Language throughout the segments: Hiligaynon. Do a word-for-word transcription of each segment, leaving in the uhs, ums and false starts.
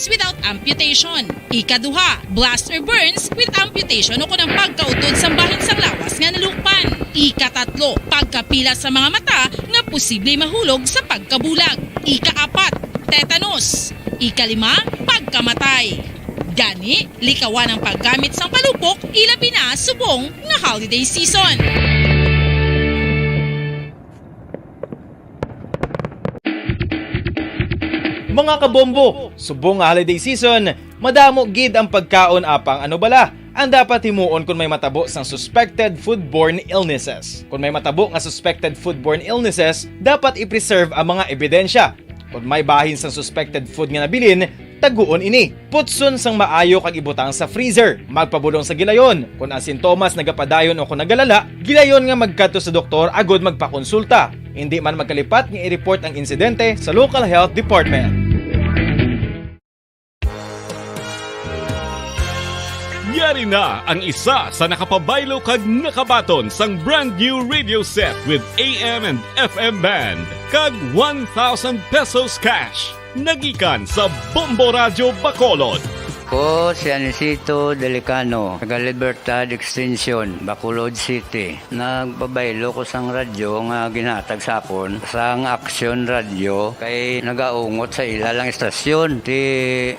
without amputation. Ikaduha, blast or burns with amputation o kon ang pagkautod sang bahin sang lawas nga nalukpan. Ikatatlo, pagkapila sa mga mata nga posible mahulog sa pagkabulag. Ikaapat, tetanus. Ikalima, pagkamatay. Gani, likawan ang paggamit sang palupok, ilabi na subong nga holiday season. Mga kabombo, subong nga holiday season, madamo gid ang pagkaon, apang ano bala ang dapat himuon kon may matabo sang suspected foodborne illnesses? Kon may matabo nga suspected foodborne illnesses, dapat i-preserve ang mga ebidensya. Kon may bahin sang suspected food nga nabilin, taguon ini. Putson sang maayo kag ibutang sa freezer. Magpabulong sa gilayon. Kon ang sintomas nagapadayon o kon nagalala, gilayon nga magkadto sa doktor agod magpakonsulta. Indi man magkalipat nga i-report ang insidente sa local health department. Yari na ang isa sa nakapabaylo kag nakabaton sang brand new radio set with A M and F M band kag one thousand pesos cash. Nagikan sa Bombo Radyo Bacolod. Ko si Anisito Delicano, taga Libertad Extension, Bacolod City. Nagpabaylo ko sang radyo nga ginhatag sa akon sang Action Radio kay nagaungot sa ila lang istasyon. Ti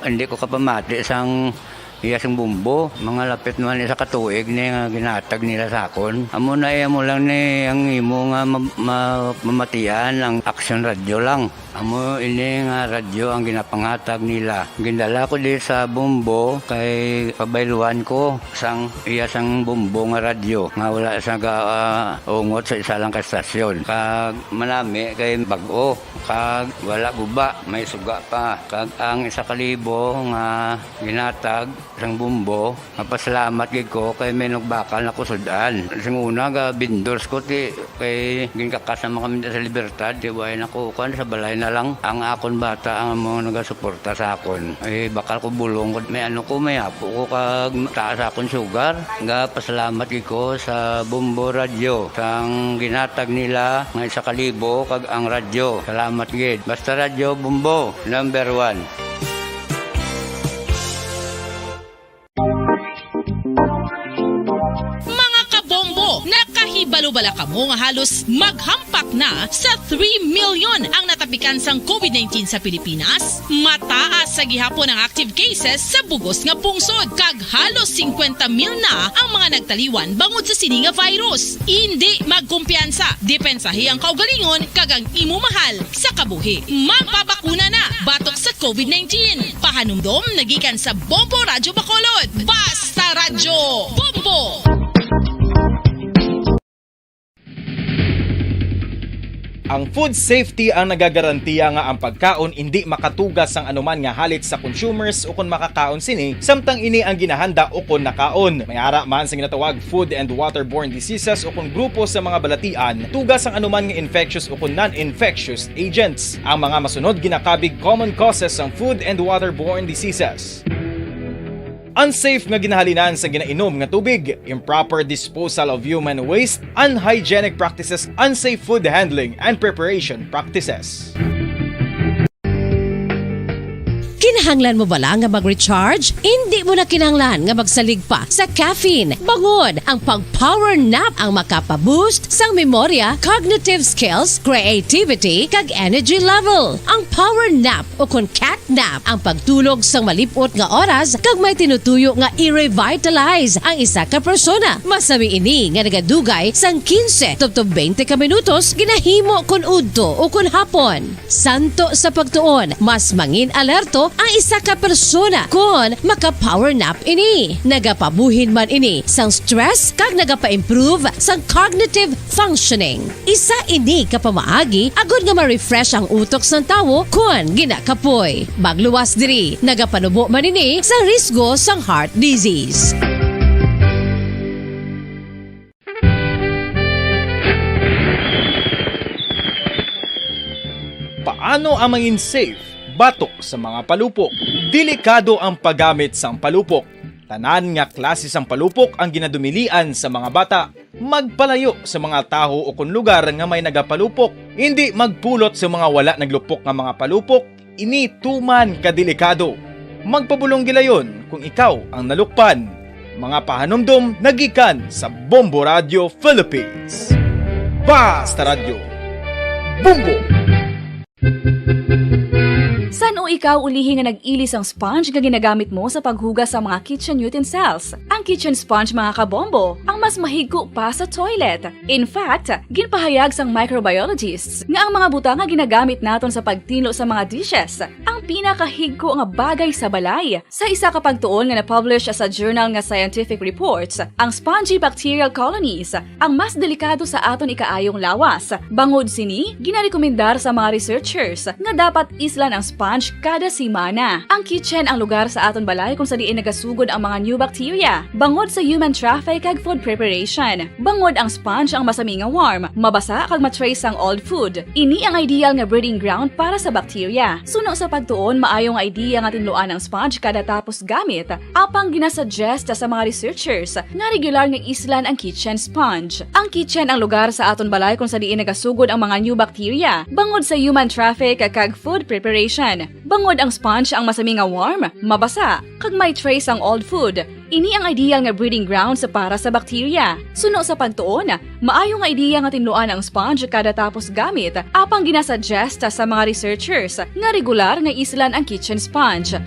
hindi ko kapamati sang iya sing bumbo. Mga lapit naman isa ka tuig ni nga ginhatag nila sa akon. Amo na iya mo lang ni ang imo nga ma-, ma-, mamatian ang Action Radio lang. Amo ini nga radyo ang ginapanghatag nila. Gindala ko di sa Bombo kay pabayluan ko sang iya sang Bombo nga radyo nga wala sa ga, ah, ungot sa isa lang ka estasyon. Kag manami kay bag-o, kag wala guba, may suga pa. Kag ang isa ka libo nga ginatag sang Bombo, mapasalamat gid ko kay may nagbakal na ko sud-an. Sing una, ga vendors ko ti kay ginkakas naman kami sa Libertad, ti way na ko, kuwan, sa balay na lang. Ang akon bata ang mga nagasuporta sa akon. Eh, bakal ko bulong ko, may ano ko, may apo ko, kag taas akon sugar. Ga pasalamat gid ko sa Bombo Radyo, sang ginatag nila nga isa ka libo kag ang radyo. Salamat gid. Basta Radyo Bombo, number one. Mga kabombo, nakahibalo bala kamo nga halos maghampak na sa three million ang natapikan sang COVID nineteen sa Pilipinas? Mataas sa gihapon ang active cases sa bugos nga pungsod, kag halos singkwenta mil na ang mga nagtaliwan bangod sa sini nga virus. Indi magkumpiyansa, depensahi ang kaugalingon kag ang imo mahal sa kabuhi. Magpabakuna na batok sa COVID nineteen. Pahanumdom nagikan sa Bombo Radyo Bacolod. Basta Radyo, Bombo! Ang food safety ang nagagarantiya nga ang pagkaon indi makatuga sang anuman nga halit sa consumers ukon makakaon sini, samtang ini ang ginahanda ukon nakaon. May ara man sa ginatawag food and waterborne diseases ukon grupo sa mga balatian, tuga sang anuman nga infectious ukon non-infectious agents. Ang mga masunod ginakabig common causes sang food and waterborne diseases. Unsafe nga ginahalinan sa ginainom nga tubig, improper disposal of human waste, unhygienic practices, unsafe food handling and preparation practices. Kinahanglan mo bala nga mag-recharge? Indi mo na kinahanglan nga magsalig pa sa caffeine. Bangod, ang pag-power nap ang makapa-boost sang memorya, cognitive skills, creativity, kag energy level. Ang power nap o kon cat nap ang pagtulog sang malip-ot nga oras kag may tinutuyo nga i-revitalize ang isa ka persona. Masami ini nga nagadugay sang quince tubtob twenty ka minutos ginahimo kon udto o kon hapon. Santo sa pagtuon, mas mangin-alerto ang isa ka persona kon maka-power nap ini. Nagapabuhin man ini sang stress kag nagapa-improve sang cognitive functioning. Isa ini ka pamaagi agod nga ma-refresh ang utok sang tawo kon ginakapoy. Magluwas diri, nagapanubo man ini sang risgo sang heart disease. Paano ang mangin safe batok sa mga palupok? Delikado ang paggamit sang palupok. Tanan nga klase sang palupok ang ginadumilian sa mga bata. Magpalayo sa mga tawo o kon lugar nga may nagapalupok. Indi magpulot sa mga wala naglupok nga mga palupok. Ini tuman ka delikado. Magpabulong gilayon kung ikaw ang nalukpan. Mga pahanumdom nagikan sa Bombo Radio Philippines. Basta Radyo, Bombo! San-o ikaw ulihi nga nag-ili sang sponge nga ginagamit mo sa paghugas sa mga kitchen utensils? Ang kitchen sponge, mga kabombo, ang mas mahigko pa sa toilet. In fact, ginpahayag sang microbiologists nga ang mga butang nga ginagamit naton sa pagtinlo sa mga dishes ang pinakahigko nga bagay sa balay. Sa isa ka pagtuon nga na-publish sa journal nga Scientific Reports, ang spongy bacterial colonies ang mas delikado sa aton ikaayong lawas. Bangod sini, ginarekomendar sa mga researchers nga dapat islan ang sponge kada semana. Ang kitchen ang lugar sa aton balay kung sa diin nagasugod ang mga new bacteria, bangod sa human traffic kag food preparation. Bangod ang sponge ang masami nga warm, mabasa kag ma-trace ang old food. Ini ang ideal nga breeding ground para sa bacteria. Suno sa pagtuon, maayo nga idea nga tinluan ang sponge kada tapos gamit, apang ginasuggest sa mga researchers nga regular nga islan ang kitchen sponge. Ang kitchen ang lugar sa aton balay kung sa diin nagasugod ang mga new bacteria, bangod sa human traffic kag food preparation. Bangod ang sponge ang masami nga warm, mabasa, kag may trace ang old food, ini ang ideal nga breeding grounds para sa bacteria. Suno sa pagtuon, maayo nga idea nga tinluan ang sponge kada tapos gamit, apang ginasuggest sa mga researchers nga regular nga islan ang kitchen sponge.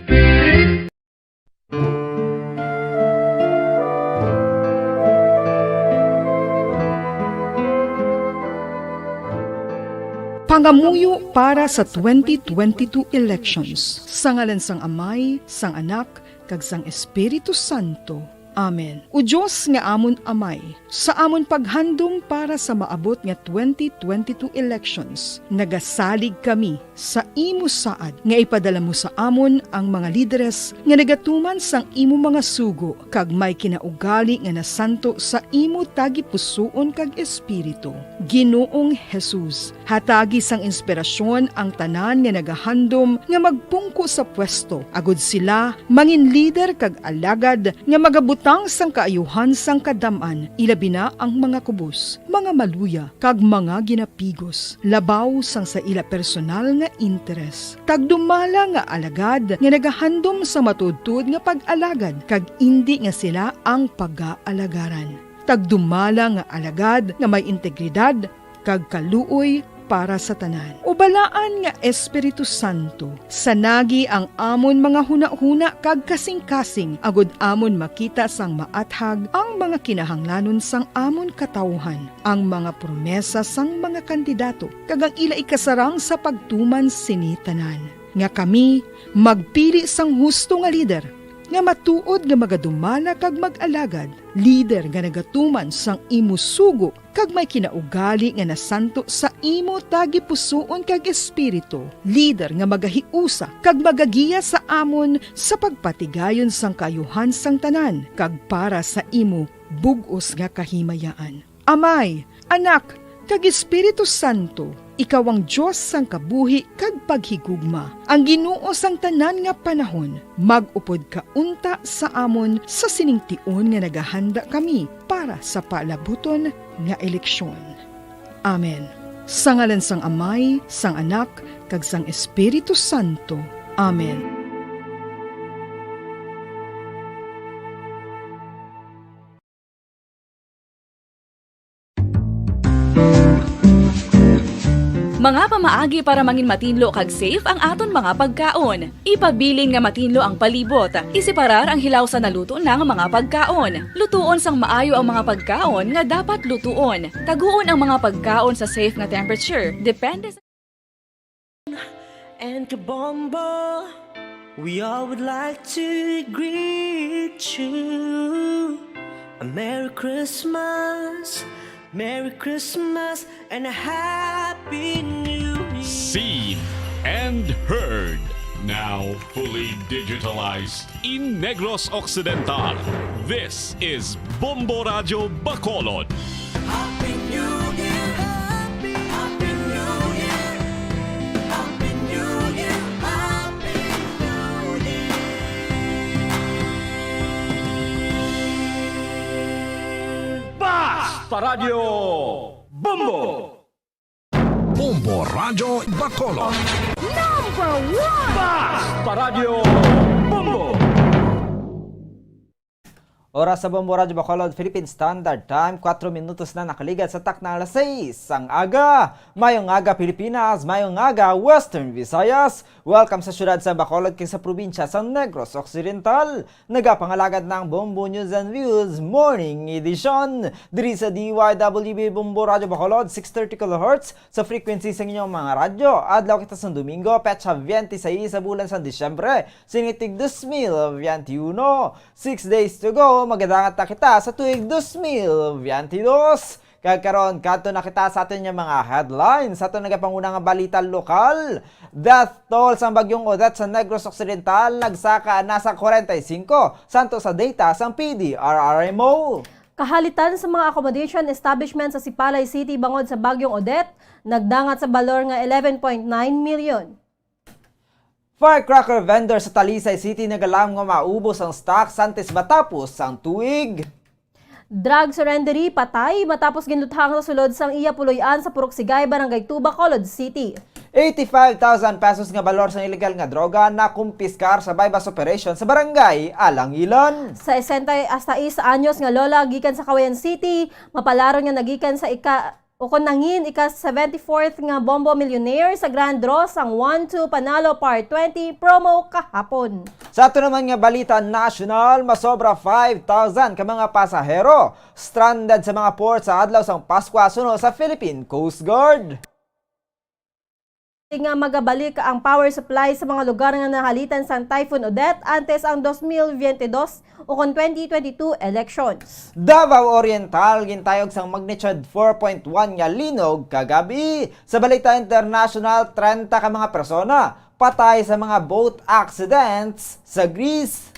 Pangamuyo para sa twenty twenty-two elections. Sa ngalan sang Amay, sang Anak, kag sang Espiritu Santo. Amen. O Dios nga amon Amay, sa amon paghandom para sa maabot nga twenty twenty-two elections, nagasalig kami sa imo saad nga ipadala mo sa amon ang mga lideres nga nagatuman sang imo mga sugo kag may kinaugali nga nasanto sa imo tagipusoon kag espiritu. Ginoong Jesus, hatagi sang inspirasyon ang tanan nga nagahandom nga magpungko sa pwesto, agud sila mangin lider kag alagad nga magabutang sang kaayuhan sang kadam-an, ilabi na ang mga kubos, mga maluya, kag mga ginapigos, labaw sang sa ila personal nga interes. Tagdumala nga alagad nga nagahandom sa matuodtuod nga pag-alagad, kag indi nga sila ang pagaalagarang. Tagdumala nga alagad nga may integridad kag kaluoy para sa tanan. O Balaan nga Espiritu Santo, sanagi ang amon mga hunahuna kag kasingkasing, agud amon makita sang maathag ang mga kinahanglanon sang amon katawuhan, ang mga promesa sang mga kandidato, kag ang ila ikasarang sa pagtuman sini tanan, nga kami magpili sang husto nga lider, nga matuod nga magadumala kag mag-alagad, lider nga nagatuman sang imo sugo, kag may kinaugali nga nasanto sa imo tagipusoon kag espiritu, lider nga magahiusa kag magagiya sa amon sa pagpatigayon sang kaayuhan sang tanan, kag para sa imo bug-os nga kahimayaan. Amay, Anak, kag Espiritu Santo, ikaw ang Dios sang kabuhi kag paghigugma, ang Ginoo sang tanan nga panahon. Mag-upod ka unta sa amon sa sining tion nga nagahanda kami para sa palabuton nga eleksyon. Amen. Sa ngalan sang Amay, sang Anak, kag sang Espiritu Santo. Amen. Mga pamaagi para mangin matinlo kag safe ang aton mga pagkaon. Ipabilin nga matinlo ang palibot. Iseparar ang hilaw sa naluto na nga mga pagkaon. Lutuon sang maayo ang mga pagkaon nga dapat lutuon. Taguon ang mga pagkaon sa safe nga temperature, depende sa And Kabombo, we all would like to greet you a Merry Christmas, Merry Christmas, and a Happy New Year. Seen and heard, now fully digitalized in Negros Occidental. This is Bombo Radyo Bacolod. Happy New Year! Happy, Happy New Year! Happy New Year! Happy New Year! Basta Radyo Bombo! Bombo Radyo Bacolod. Number one! Basta Radyo Bombo! Oras sa Bombo Radyo Bacolod, Philippine Standard Time, kwatro minutos na nakaligad sa takna alas sais sang aga. Mayong aga, Pilipinas. Mayong aga, Western Visayas. Welcome sa siyudad sa Bacolod kag sa probinsya sa Negros Occidental. Nagapangalagad na ang Bombo News and Views Morning Edition. Diri sa D Y W B Bombo Radyo Bacolod, six thirty kilohertz sa frequency sa inyong mga radyo. Adlaw kita sa Domingo, petsa twenty-six sa bulan sa Disyembre, sinitig dos mil veintiuno. Six days to go, magadangat na kita sa tuig dos mil veintidós. Kag karon, kadto na kita sa aton nga mga headlines. Sa aton nagapanguna nga balita lokal, death toll sang Bagyong Odette sa Negros Occidental nagsaka na sa kwarenta y singko, santo sa data sang P D R R M O. Kahalitan sa mga accommodation establishment sa Sipalay City bangod sa Bagyong Odette, nagdangat sa balor nga eleven point nine million. Firecracker vendor sa Talisay City nagalam nga maubos ang stocks antes matapos ang tuig. Drug surrenderee patay matapos ginluthang sa sulod sang iya puloy-an sa Purok Sigay, Barangay two, Bacolod City. Eighty-five thousand pesos nga balor sang illegal nga droga nakumpiskar sa buy-bust operation sa Barangay Alangilan. Sa sesenta y seis anyos nga lola gikan sa Cauayan City, mapalaron nga nagikan sa ika ukon nangin ika seventy-fourth nga Bombo Millionaire sa Grand Draw sang One two Panalo Par twenty promo kahapon. Sa ato naman nga balita nasyonal, masobra five thousand ka mga pasahero stranded sa mga port sa adlaw sang Paskwa suno sa Philippine Coast Guard. Nga magabalik ang power supply sa mga lugar nga nahalitan sang Typhoon Odette antes ang dos mil veintidós ukon twenty twenty-two elections. Davao Oriental gintayog sang magnitude four point one nga linog kagabi. Sa balita international, trenta ka mga persona patay sa mga boat accidents sa Greece.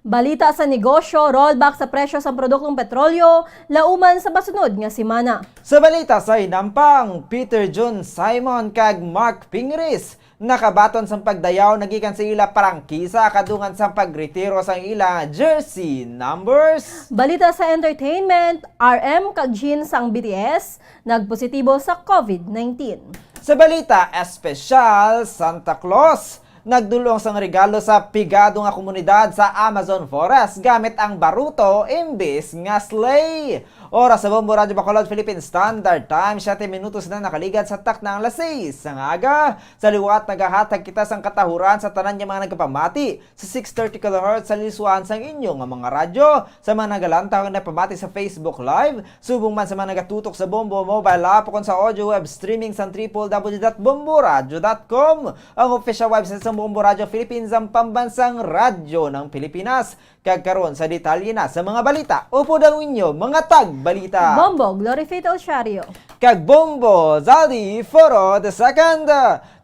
Balita sa negosyo, rollback sa presyo sang produktong petrolyo, lauman sa masunod nga semana. Sa balita sa hinampang, Peter Jun Simon kag Mark Pingris nakabaton sang pagdayaw nagikan sa ila prangkisa kadungan sang pagretiro sang ila jersey numbers. Balita sa entertainment, R M kag Jin sang B T S nagpositibo sa COVID nineteen. Sa balita espesyal, Santa Claus nagdul-ong sang regalo sa pigado nga komunidad sa Amazon Forest gamit ang baruto imbis nga sleigh. Oras sa Bombo Radyo Bacolod, Philippine Standard Time, siyete minutos na nakaligad sa takna ang alas sais sang aga. Sa liwat, nagahatag kita sang katahuran sa tanan nga mga nagapamati sa six thirty kilohertz sa liswahan sang inyo nga mga radyo. Sa mga nagalantaw nga napamati sa Facebook Live, subong man sa mga nagatutok sa Bombo mobile app ukon sa audio web streaming sang triple W dot bomboradyo dot com, ang official website sang Bombo Radyo Philippines, ang pambansang radyo ng Pilipinas. Kag karon, sa detalye na sa mga balita, upod ang inyo mga tagbalita, Bombo Glory Faith Osario kag Bombo Zaldi Foro the second.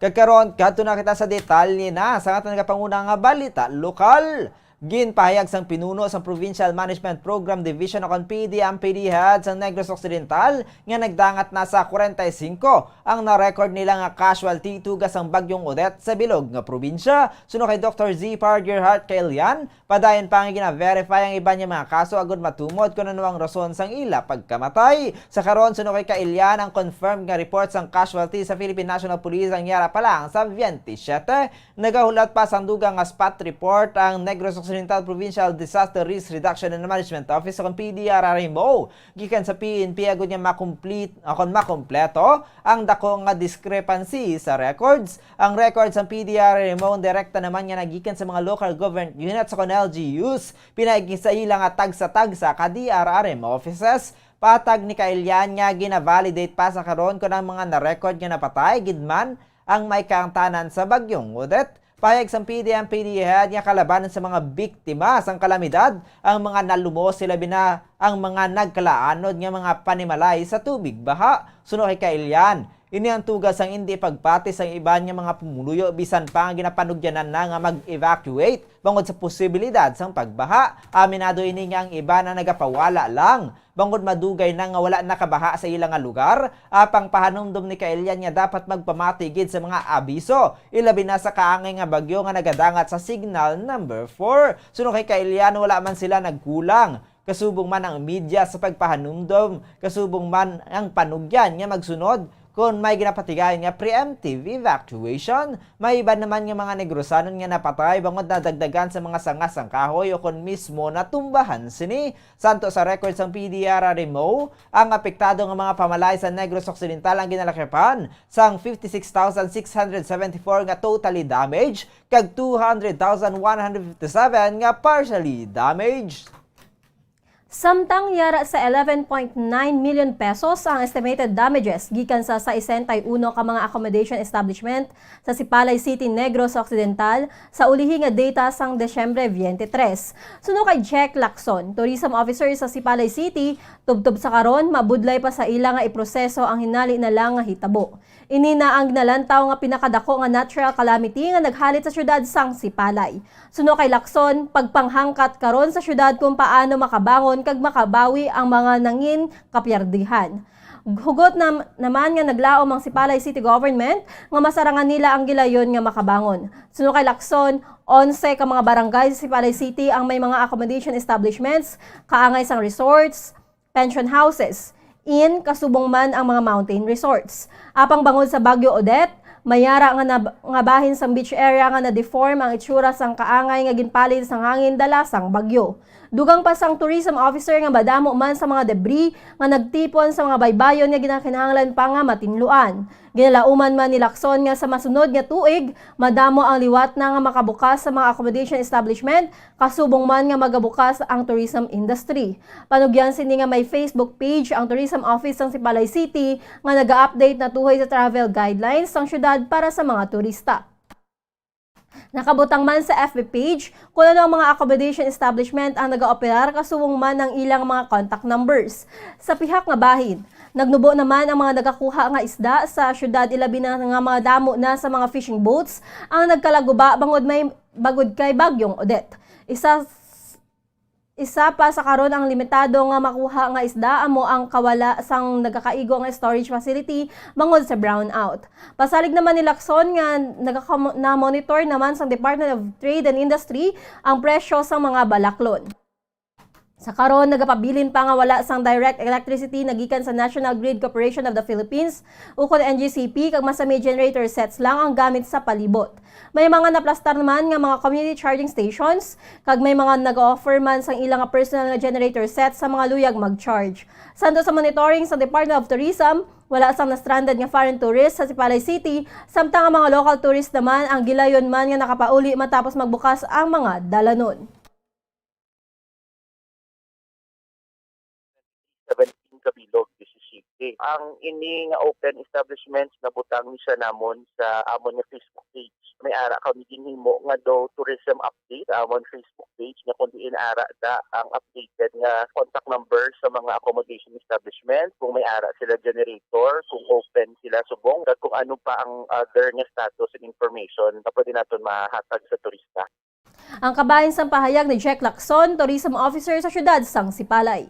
Kag karon, kadto na kita sa detalye na sa aton nagapanguna nga balita lokal. Ginpahayag sang pinuno sang Provincial Management Program Division, ukon P D M P D head sang Negros Occidental, nga nagdangat na sa kwarenta y singko ang na-record nila nga casualty tuga sang Bagyong Odette sa bilog nga probinsya. Suno kay Doktor Z Par Gerhart Kailian, padayon pa nga gina-verify ang iban nga mga kaso agud matumod kon ano ang rason sang ila pagkamatay. Sa karon, suno kay Kailian, ang confirmed nga report sang casualty sa Philippine National Police ang yara pa lang sa twenty-seven. Nagahulat pa sang dugang nga spot report ang Negros Occidental Provincial Disaster Risk Reduction and Management Office, ukon P D R R M O, gikan sa P N P agud nga makumplit-, ukon makompleto ang dako nga discrepancy sa records. Ang records sang P D R R M O direkta naman nga nagikan sa mga local government units ukon L G Us, pinaagi sa ila nga tagsa-tagsa ka D R R M O offices. Patag ni Kailian nga gina-validate pa sa karon kon ang mga na-record nga napatay gid man ang may kaangtanan sa Bagyong Odette. Pahayag sang P D M P D head nga kalabanan sa mga biktima sang kalamidad ang mga nalumos, ilabi na ang mga nagkalaanod nga mga panimalay sa tubig baha. Suno kay Kailian, ini ang tuga sang indi pagpati sang iban nga mga pumuluyo bisan pa nga ginapanugyanan na nga mag-evacuate bangod sa posibilidad sang pagbaha. Aminado ini nga ang iban ang nagapawala lang bangod madugay na nga wala nakabaha sa ila nga lugar. Apang pahanumdom ni Kailian nga dapat magpamati gid sa mga abiso, ilabi na sa kaangay nga bagyo nga nagadangat sa signal number four. Suno kay Kailian, wala man sila nagkulang, kasubong man ang media sa pagpahanumdom, kasubong man ang panugyan nga magsunod kon may ginapatigayon nga preemptive evacuation. May iban naman nga mga Negrosanon nga napatay bangod nadagdagan sa mga sanga sang kahoy o kon mismo natumbahan sini. Santo sa record sang P D R R M O, ang apektado nga mga pamalaay sa Negros Occidental ang ginalakipan sang fifty-six thousand six hundred seventy-four nga totally damage kag two hundred thousand one hundred fifty-seven nga partially damaged. Samtang yara sa eleven point nine million pesos ang estimated damages gikan sa sesenta y uno ka mga accommodation establishment sa Sipalay City, Negros Occidental, sa ulihi nga data sang Disyembre twenty-three. Suno kay Jack Lacson, tourism officer sa Sipalay City, tubtob sa karon, mabudlay pa sa ila nga iproseso ang hinali na lang nga hitabo. Ini na ang ginalantaw nga pinakadako nga natural calamity nga naghalit sa siyudad sang Sipalay. Suno kay Lacson, pagpanghangkat karon sa siyudad kung paano makabangon kag makabawi ang mga nangin kapiyardihan. Hugot na, naman nga naglaom ang Sipalay City Government nga masarangan nila ang gilayon nga makabangon. Suno kay Lacson, onse ka mga barangay sa Sipalay City ang may mga accommodation establishments, kaangay sang resorts, pension houses, inn, kasubong man ang mga mountain resorts. Apang bangod sa Bagyo Odette, mayara nga nab-, nga bahin sang beach area nga na-deform ang itsura sang kaangay nga ginpalid sang hangin dala sang bagyo. Dugang pa sang tourism officer nga madamo man sa mga debris nga nagtipon sa mga baybayon nga ginakinahanglan pa nga matinluan. Ginalauman man ni Lacson nga sa masunod nga tuig, madamo ang liwat na nga makabukas sa mga accommodation establishment, kasubong man nga magabukas ang tourism industry. Panugyan sini nga may Facebook page ang Tourism Office sang Sipalay City nga naga-update natuhoy sa travel guidelines sang syudad para sa mga turista. Nakabutang man sa F B page kung ano ang mga accommodation establishment ang nagaoperar, kasubong man ang ilang mga contact numbers. Sa pihak nga bahin, nagnubo naman ang mga nagakuha nga isda sa syudad, ilabi na nga mga damo na sa mga fishing boats ang nagkalaguba bangod may, bangod kay Bagyong Odette. Isa Isa pa sa karon ang limitado nga makuha nga isda amo ang kawala sang nagakaigo nga storage facility bangod sa brownout. Pasalig naman ni Lacson nga nagakamo-, na-monitor naman sang Department of Trade and Industry ang presyo sang mga balaklon. Sa karon, nagapabilin pa nga wala sang direct electricity nagikan sa National Grid Corporation of the Philippines ukon N G C P, kag masami generator sets lang ang gamit sa palibot. May mga naplastar naman nga mga community charging stations, kag may mga nag-offer man sang ila nga personal nga generator set sa mga luyag mag-charge. Santo sa monitoring sa Department of Tourism, wala sang na-stranded nga foreign tourists sa Sipalay City, samtang ang mga local tourists naman ang gilayon man nga nakapauli matapos magbukas ang mga dalanon. Seventeen kabilog, disisyete. Ang ini nga open establishments, nabutang ni siya namon sa amon nga Facebook page. May ara kami ginhimo nga daw tourism update sa amon Facebook page, nga kung diin ara da ang updated nga contact number sa mga accommodation establishment, kung may ara sila generator, kung open sila subong, kag kung ano pa ang other nga status and information nga pwede naton mahatag sa turista. Ang kabahin sang pahayag ni Jack Lacson, tourism officer sa siyudad sang Sipalay.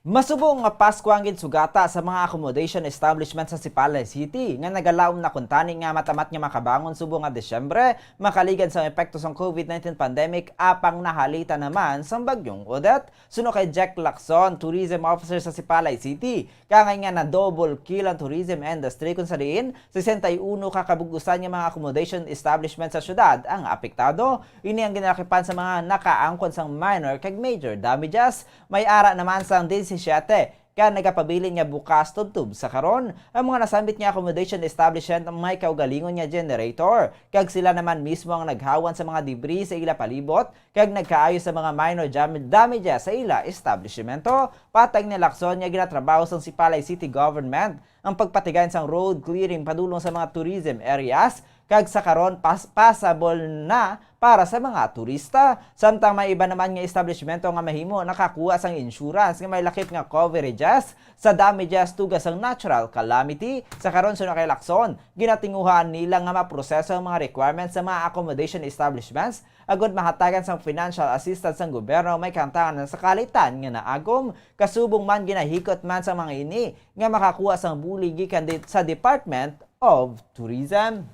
Masubong nga Pasko ang ginsugata sa mga accommodation establishment sa Sipalay City nga nagalaom na kuntani nga matamat nga makabangon subong nga Disyembre, makaligan sa epekto sang COVID nineteen pandemic, apang nahalita naman sang Bagyong Odette. Suno kay Jack Lacson, tourism officer sa Sipalay City, kaangay nga na-double kill ang tourism industry, kung sa diin sesenta y uno ka kabug-usan nga mga accommodation establishment sa syudad ang apektado. Ini ang ginalakipan sa mga nakaangkon sang minor kag major damages. May ara naman sang disisyete ka nagapabilin nga bukas tubtob sa karon. Ang mga nasambit nga accommodation establishment may kaugalingon nga generator, kag sila naman mismo ang naghawan sa mga debris sa ila palibot kag nagkaayo sa mga minor jam-, damages sa ila establishmento. Patag ni Lacson nga ginatrabaho sang Sipalay City Government ang pagpatigayon sang road clearing padulong sa mga tourism areas, kag sa karon pas-, passable na para sa mga turista. Samtang may iba naman nga establishmento nga mahimo nakakuha sang insurance nga may lakip nga coverages sa damages tuga sang natural calamity. Sa karon, suno kay Lacson, ginatinguhaan nila nga maproseso ang mga requirements sa mga accommodation establishments agud mahatagan sang financial assistance sang gobyerno may kahangtangan sa kalitan nga naagom, kasubong man ginahikot man sa mga ini nga makakuha sang bulig gikan di-, sa Department of Tourism.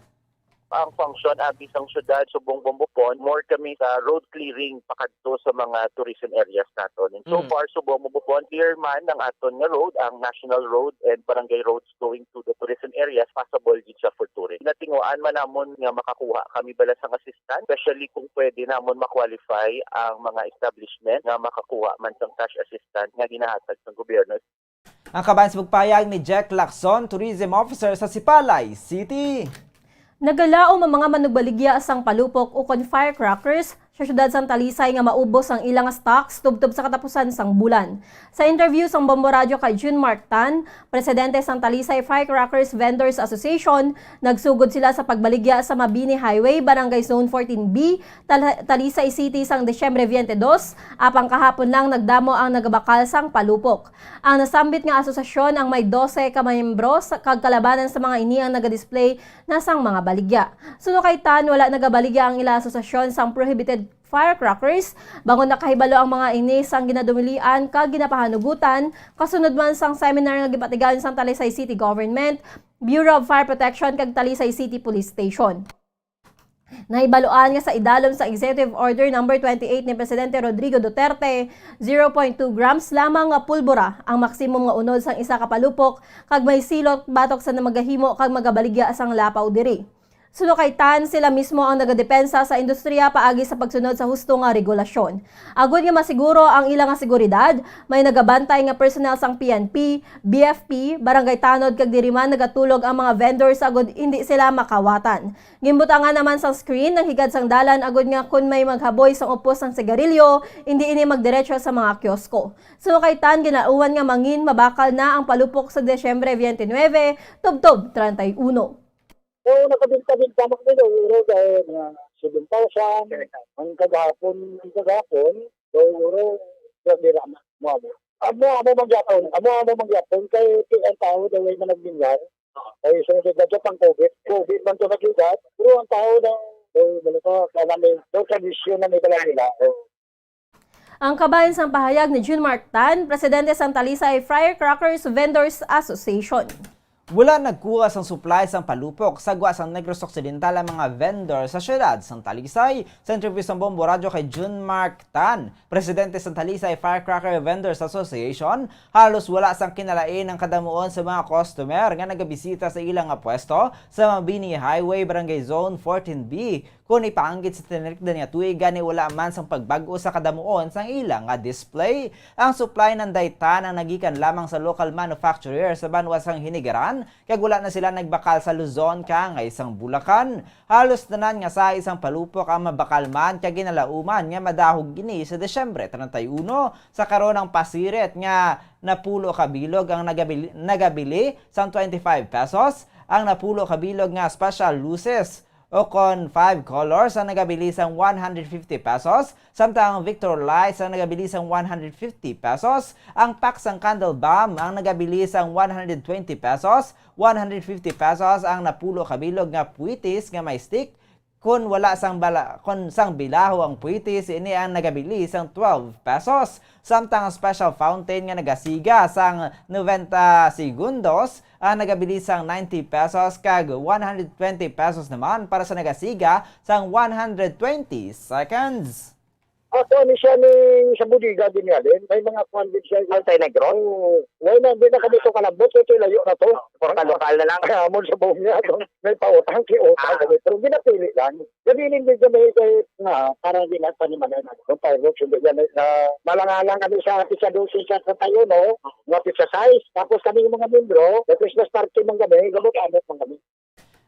Ang function abi sang syudad subong Bombopon, more kami sa road clearing pakadto sa mga tourism areas naton. And so Mm. far, subong Bombopon, clear man ang aton nga road, ang national road and barangay roads going to the tourism areas, passable gid siya for tourists. Natinguhaan man namon nga makakuha kami bala sang assistance, especially kung pwede namon ma-qualify ang mga establishment nga makakuha man sang cash assistance nga ginahatag sang gobyerno. Ang kabahin sa pagpahayag ni Jack Lacson, Tourism Officer sa Sipalay City. Nagalaom ang mga manugbaligya sang palupok ukon firecrackers sa siyudad sang Talisay nga maubos ang ilang stocks tubtob sa katapusan sang bulan. Sa interview sang Bombo Radyo kay June Mark Tan, presidente sang Talisay Firecrackers Vendors Association, nagsugod sila sa pagbaligya sa Mabini Highway, Barangay Zone fourteen B, Tal-, Talisay City sang Disyembre twenty-two, apang kahapon lang nagdamo ang nagabakal sang palupok. Ang nasambit nga asosasyon ang may dose ka miyembro sa, kag kalabanan sa mga ini ang nagadisplay na sang mga baligya. Suno kay Tan, wala nagabaligya ang ila asosasyon sang prohibited firecrackers, bangod nakahibalo ang mga ini sang ginadumilian kag ginapahanugutan, kasunod man sang seminar nga gipatigayon sang Talisay City Government, Bureau of Fire Protection kag Talisay City Police Station. Nahibaluan nga sa idalom sa Executive Order Number twenty-eight ni Presidente Rodrigo Duterte, zero point two grams lamang nga pulbura ang maksimum nga unod sang isa ka palupok kag may silot batok sa namagahimo kag magabaligya sang lapaw diri. Suno kay Tan, sila mismo ang nagadepensa sa industriya paagi sa pagsunod sa husto nga regulasyon. Agod nga masiguro ang ila nga seguridad, may nagabantay nga personnel sang P N P, B F P, barangay tanod kag diri man nagatulog ang mga vendors agod hindi sila makawatan. Ginbutangan naman sang screen ang higad sang dalan agod nga kon may maghaboy sang upos sang sigarilyo, indi ini magdiretso sa mga kiosko. Suno kay Tan, ginalauman nga mangin mabakal na ang palupok sa Disyembre twenty-nine, tubtob treinta y uno. So, nakabinta-binta mo kami daw, uro, dahil mga seven thousand, ang kagahapon, ang kagahapon, daw, uro, grabe na, mo, mo. Amo, amo mangyapon, amo, amo mangyapon, kay ang tao daw ay managbinyar. Ay, so, nagdadya pang COVID. COVID man to nagligad, pero ang tao daw, daw, bala to, kaya namin, daw, tradisyon na may dala nila. Oh. Ang kabahin sang pahayag ni June Mark Tan, presidente sang Talisay Firecrackers Vendors Association. Wala nagkuha sang supply sang palupok sa gwa sang Negros Occidental ang mga vendor sa siyudad sang Talisay. Sa interview sang Bombo Radyo kay June Mark Tan, presidente sang Talisay Firecracker Vendors Association, halos wala sang kinalain ang kadamuon sa mga customer nga nagabisita sa ila nga pwesto sa Mabini Highway, Barangay Zone fourteen B. Kon ipaanggid sa tinirikdan nga tuig, gani wala man sang pagbag-o sa kadamuon sang ila nga display. Ang supply nanday Tan ang nagikan lamang sa local manufacturer sa banwa sang Hinigaran, kag wala na sila nagbakal sa Luzon kaangay sang Bulacan. Halos tanan nga sahi sang palupok ang mabakal man kag ginalauman nga madahog ini sa Disyembre treinta y uno. Sa karon, ang pasirit nga napulo ka bilog ang nagabili, nagabili sang twenty-five pesos, ang napulo ka bilog nga special luces o kon five colors ang nagabili sang one hundred fifty pesos, samtang ang Victor Lights ang nagabili sang one hundred fifty pesos, ang pack sang candle bomb ang nagabili sang one hundred twenty pesos, one hundred fifty pesos ang napulo ka bilog nga puwitis nga may stick, kon wala sang bala-, kon sang bilaho ang puwitis, ini ang nagabili sang twelve pesos. Samtang ang special fountain nga nagasiga sang noventa segundos, ang nagabili sang ninety pesos kag one hundred twenty pesos naman para sa nagasiga sang one hundred twenty seconds. Ako ni siya ni sa bodega din nga din. May mga kuan din siya. Antay Negros? Oo. Wala na, di na kami to kalabot. Ito layo na to. Lokal-lokal na lang. Kaya mo sa buong niya. May pautang, kiutang Ah. kami. Pero ginapili lang. Gabilin din kami kay nga para di na panimalay na. Kung fireworks, hindi yan. Na, malangalang kami sa pizza dosis sa tayo, no? Nga pizza size. Tapos kami yung mga membro, the Christmas party man kami, gamot-amot man kami.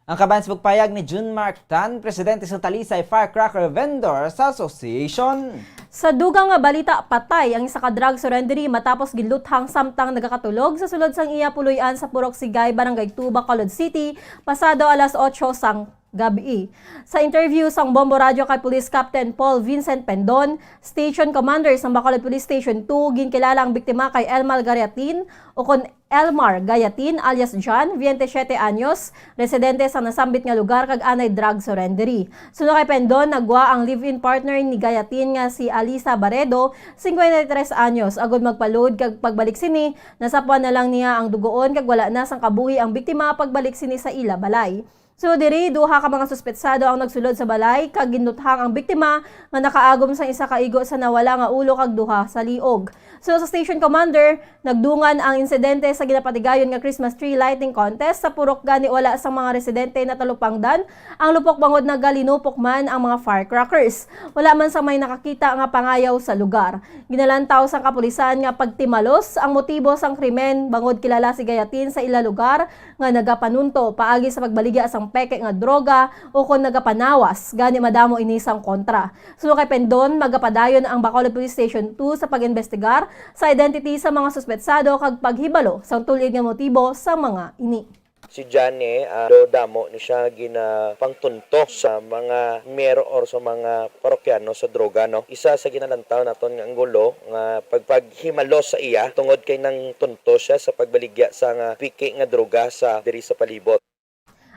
Ang kabahin sa pagpahayag ni June Mark Tan, presidente sa Talisay Firecracker Vendors Association. Sa dugang nga balita, patay ang isa ka drug surrenderee matapos giluthang samtang nagakatulog sa sulod sang iya puloy-an sa Purok Sigay, Barangay two, Bacolod City, pasado alas otso sang gab-i. Sa interview sang Bombo Radyo kay Police Captain Paul Vincent Pendon, Station Commander sang Bacolod Police Station two, ginkilala ang biktima kay Elmar Gayatin, o kon Elmar Gayatin alias John, twenty-siyete anyos, residente sa nasambit nga lugar kag anay drug surrenderee. Suno kay Pendon, nagwa ang live-in partner ni Gayatin nga si Alisa Baredo, cincuenta y tres anyos, agud magpa-load kag pagbalik sini, nasapuan na lang niya ang dugoon kag wala na sang kabuhi ang biktima pagbalik sini sa ila balay. So diri, duha ka mga suspetsado ang nagsulod sa balay kag ginluthang ang biktima nga nakaagom sang isa ka igo sa nawala nga ulo kag duha sa liog. So sa station commander, nagdungan ang insidente sa ginapatigayon nga Christmas tree lighting contest sa purok, gani wala sang mga residente natalupangdan ang lupok bangod nagalinupok man ang mga firecrackers. Wala man sang may nakakita nga pangayaw sa lugar. Ginalantaw sang kapulisan nga pagtimalos ang motibo sang krimen bangod kilala si Gayatin sa ila lugar nga nagapanunto paagi sa pagbaligya sang peke nga droga ukon nagapanawas, gani madamo ini sang kontra. Suno kay Pendon, magapadayon ang Bacolod Police Station two sa pag-imbestigar sa identity sa mga suspetsado kag paghibalo sang tulid nga motibo sa mga ini. Si Johnny, ah, do damo ni siya ginapangtunto sa mga miyembro or sa mga parokyano sa droga, no? Isa sa ginalantaw naton nga anggulo nga pagpaghimalo sa iya tungod kay nangtunto siya sa pagbaligya sa nga piki nga droga sa diri sa palibot.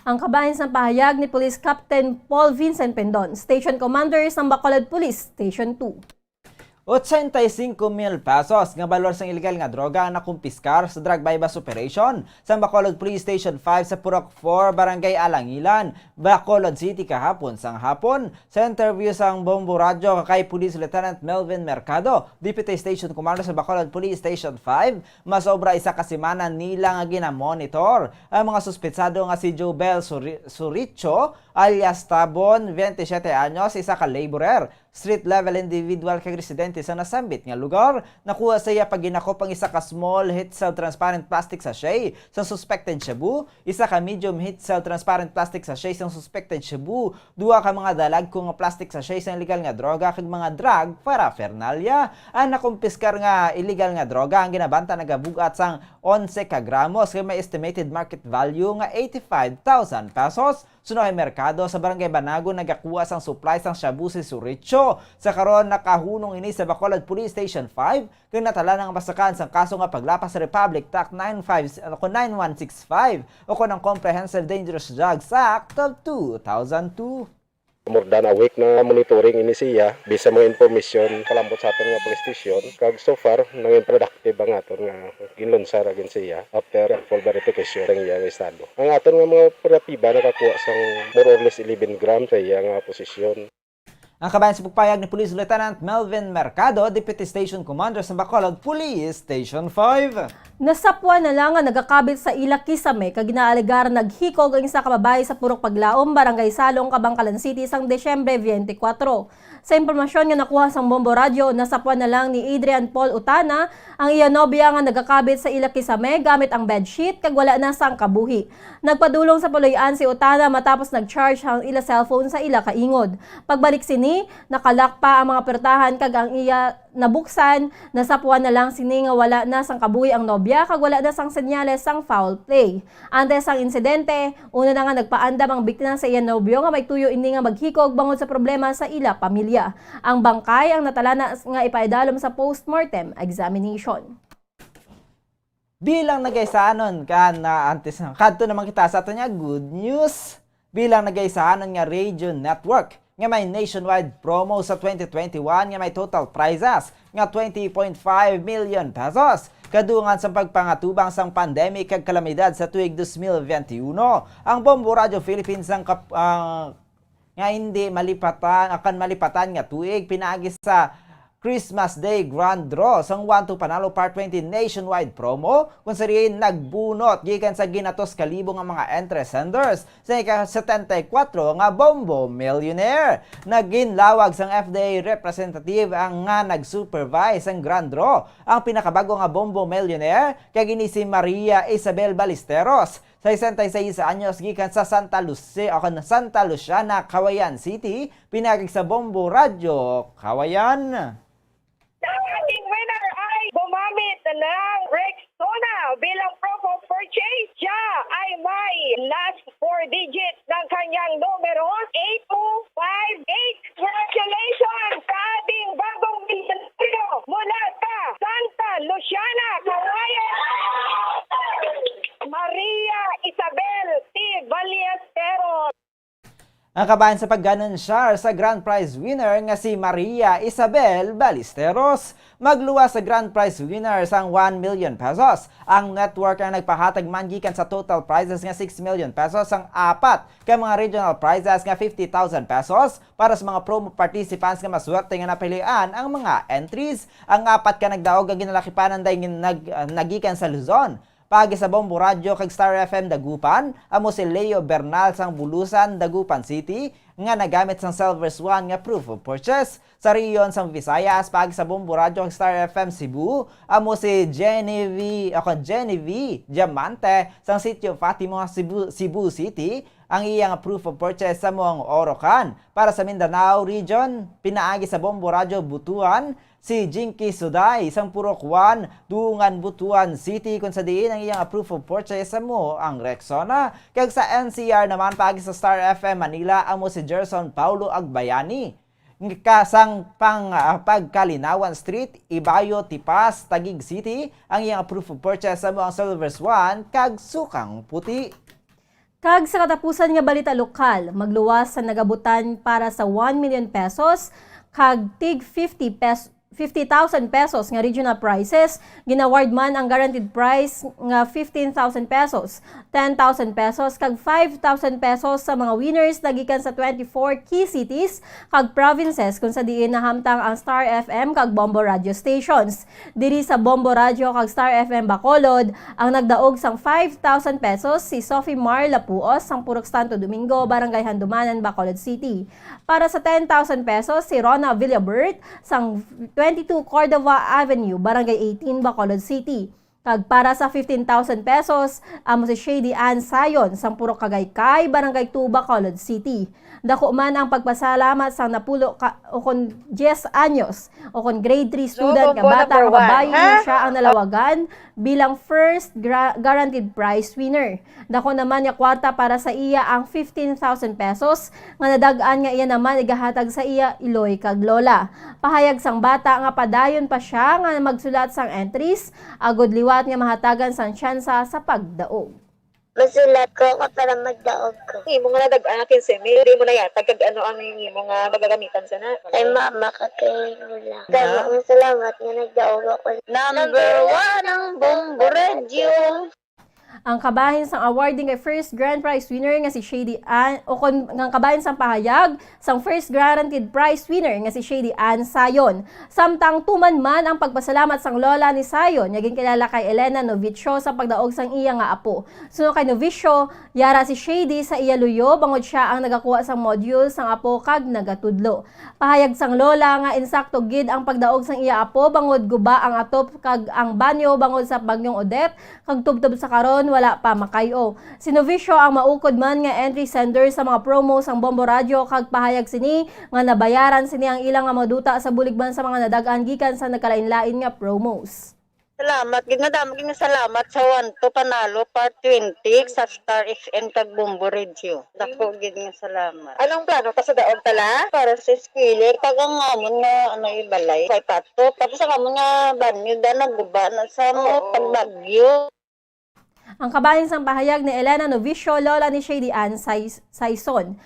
Ang kabahin sang pahayag ni Police Captain Paul Vincent Pendon, Station Commander sang Bacolod Police Station two. Ochenta y cinco mil pesos nga balor sang iligal nga droga ang nakumpiskar sa drug buy-bust operation sang Bacolod Police Station five sa Purok four, Barangay Alangilan, Bacolod City kahapon sang hapon. Sa interview sang Bombo Radyo kay Police Lieutenant Melvin Mercado, Deputy Station Commander sa Bacolod Police Station five, masobra isa ka semana nila nga ginamonitor ang mga suspetsado nga si Jobel Suri-, Suricho alias Tabon, twenty-siyete anyos, isa ka laborer, street level individual kag residente sa nasambit nga lugar. Nakuha sa iya pagginakop ang isa ka small heat cell transparent plastic sachet sang suspected shabu, isa ka medium heat cell transparent plastic sachet sang suspected shabu, duha ka mga dalagko nga plastic sachet sang illegal nga droga, kag mga drug paraphernalia. Ang nakumpiskar nga illegal nga droga ang ginabanta nagabug-at sang onse ka gramos kag may estimated market value nga eighty-five thousand pesos. Suno kay Mercado, sa Barangay Banagon nagakuha sang supply sang shabu si Suricho. Sa karon, nakahunong ini sa Bacolod Police Station five kag natala na nga masakaan sang kaso nga paglapas sa Republic Act nine five, o nine one six five, o kon ang Comprehensive Dangerous Drugs Act of two thousand two. More than a week na monitoring ini siya, bisan mga information palambot sa aton nga police station, kag so far, nangin productive ang aton nga ginlunsar agin siya after careful verification sang iyang estado. Ang aton nga mga operatiba nakakuha sang more or less eleven gram sa iya nga posisyon. Ang kabahin sa pagpayag ni Police Lieutenant Melvin Mercado, Deputy Station Commander sa Bacolod Police Station five. Nasapwan na lang nga nagakabit sa ila kisame kag ginaalegar naghikog ang isa ka babayi sa Purok Paglaom, Barangay Salong, Kabankalan City sang Disyembre twenty-four. Sa impormasyon nga nakuha sang Bombo Radyo, nasapwan na lang ni Adrian Paul Utana ang iya nobya nga nagakabit sa ila kisame gamit ang bedsheet kag wala na sang kabuhi. Nagpadulong sa puloy-an si Utana matapos nag-charge ang ila cellphone sa ila kaingod. Pagbalik sini, nakalak pa ang mga pertahan kag ang iya nabuksan, nasapwan na lang sini nga wala na sang kabuhi ang nobya kag wala na sang senyales sang foul play. Antes sang insidente, una na nga nagpaandam ang biktima sa iya nobyo nga may tuyo ini nga maghikog bangod sa problema sa ila pamilya. Ang bangkay ang natalana nga ipaidalom sa postmortem examination. Bilang nagaisanon ka na antes, kadto naman kita sa aton nga good news. Bilang nagaisanon nga radio network nga may nationwide promo sa twenty twenty-one nga may total prizes nga twenty point five million pesos. Kadungan sang pagpangatubang sang pandemic kag kalamidad sa tuig dos mil veintiuno, ang Bombo Radio Philippines ang kap-, ah, nga hindi malipatan, akan malipatan nga tuig pinaagi sa Christmas Day Grand Draw sang One to Panalo Part twenty nationwide promo, kung sa diin nagbunot gikan sa ginatos ka libo nga mga entry senders sa ika-setenta y kuwatro nga Bombo Millionaire. Naginlawag sang F D A representative ang nga nag-supervise sang Grand Draw. Ang pinakabag-o nga Bombo Millionaire kay ini si Maria Isabel Ballesteros, sesenta y seis anyos, gikan sa Santa Lucia, o kon Santa Luciana, Cauayan City, pinagig sa Bombo Radyo Cauayan. Ang ating winner ay gumamit ng Rexona bilang proof of purchase. Siya ay may last four digits ng kanyang numero, eight two five eight. Congratulations sa ating bagong milyonaryo mula sa Santa Luciana, Cauayan, Maria Isabel T. Ballesteros. Ang kabahin sa pag-anunsyar sa grand prize winner nga si Maria Isabel Ballesteros, magluwas sa grand prize winner sang one million pesos. Ang network ang nagpahatag man gikan sa total prizes nga six million pesos sang apat ka mga regional prizes nga fifty thousand pesos para sa mga promo participants nga maswerte nga napilian ang mga entries. Ang apat ka nagdaog nga ginalakipanan day gin-, nag-, ah, nagikan sa Luzon. Paagi sa Bombo Radyo kag Star F M Dagupan, amo si Leo Bernal sang Bulusan, Dagupan City, nga nagamit sang Silver Swan nga proof of purchase. Sa rehiyon sang Visayas, paagi sa Bombo Radyo kag Star F M Cebu, amo si Genevieve, ako, Genevieve Diamante sang Sitio Fatima, Cebu, Cebu City, ang iyang proof of purchase sa Muang Orocan. Para sa Mindanao Region, pinaagi sa Bombo Radyo Butuan, si Jinky Suday sang Purok One, Dungan, Butuan City, kung sa diin ang iyang proof of purchase sa Muang Rexona. Kag sa N C R naman, paagi sa Star F M Manila, amo si Gerson Paulo Agbayani. Nga ka sang pang, ah, Pagkalinawan Street, Ibayo, Tipas, Taguig City, ang iyang proof of purchase sa Muang Silver Swan kag Sukang Puti. Kag sa katapusan nga balita lokal, magluwas sa nagabutan para sa one million pesos kag tig fifty pes-, fifty thousand pesos nga regional prizes, gin-award man ang guaranteed prize nga fifteen thousand pesos, ten thousand pesos, kag five thousand pesos sa mga winners nagikan sa twenty-four key cities kag provinces, kung sa diin nahamtang ang Star F M kag Bombo Radio stations. Diri sa Bombo Radio kag Star F M Bacolod, ang nagdaog sang five thousand pesos si Sophie Mar Lapuos sang Purok Santo Domingo, Barangay Handumanan, Bacolod City. Para sa ten thousand pesos, si Rona Villabert sang twenty-two Cordova Avenue, Barangay eighteen, Bacolod City. Kag para sa fifteen thousand pesos, amo si Shady Ann Sayon sang Purok Kagaykay, Barangay two, Bacolod City. Dako man ang pagpasalamat sang napulo ka, o kon diyes anyos, o kon grade three student nga bata nga babayi nga siya ang nalawagan bilang first gra-, guaranteed prize winner. Dako naman nga kwarta para sa iya ang fifteen thousand pesos nga nadag-an nga iya naman igahatag sa iya iloy kag lola. Pahayag sang bata nga padayon pa siya nga magsulat sang entries agud liwat nga mahatagan sang tsansa sa pagdaog. Masulat ko ako para magdaog ko. Imo nga nadag-an nga quince mil, di mo nayatag kag ano ang imo nga magagamitan sana? Kay mama ka kay lola. Damo nga salamat nga nagdaog ako. Number one ang Bombo Radio. Ang kabahin sang awarding kay first grand prize winner nga si Shady Ann, o kon, ang kabahin sang pahayag sang first guaranteed prize winner nga si Shady Ann Sayon. Samtang tuman man ang pagpasalamat sang lola ni Sayon nga ginkilala kay Elena Novicio sa pagdaog sang iya nga apo. Suno kay Novicio, yara si Shady sa iya luyo bangod sia ang nagakuha sang module sang apo kag nagatudlo. Pahayag sang lola nga insakto gid ang pagdaog sang iya apo bangod guba ang atop kag ang banyo bangod sa Bagyong Odette, kag tubtob sa karon wala pa makay-o. Si Novicio ang maukod man nga entry sender sa mga promo sang Bombo Radyo kag pahayag sini nga nabayaran sini ang ila nga mga duta sa bulig man sa mga nadag-an gikan sa nagkalain-lain nga promos. Salamat gid, madamo gid nga salamat sa One to Panalo Part twenty sa Star F M kag Bombo Radio. Dako gid nga salamat. Anong plano ta sa daog tala? Para sa eskwela, kag ang amon nga, ano, ibalay, kay pato. Tapos ang amon nga banyo, da, naguba na sa mo, oo, pagbagyo. Ang kabahin sang pahayag ni Elena Novicio, lola ni Shady Ann Sais-, Saison,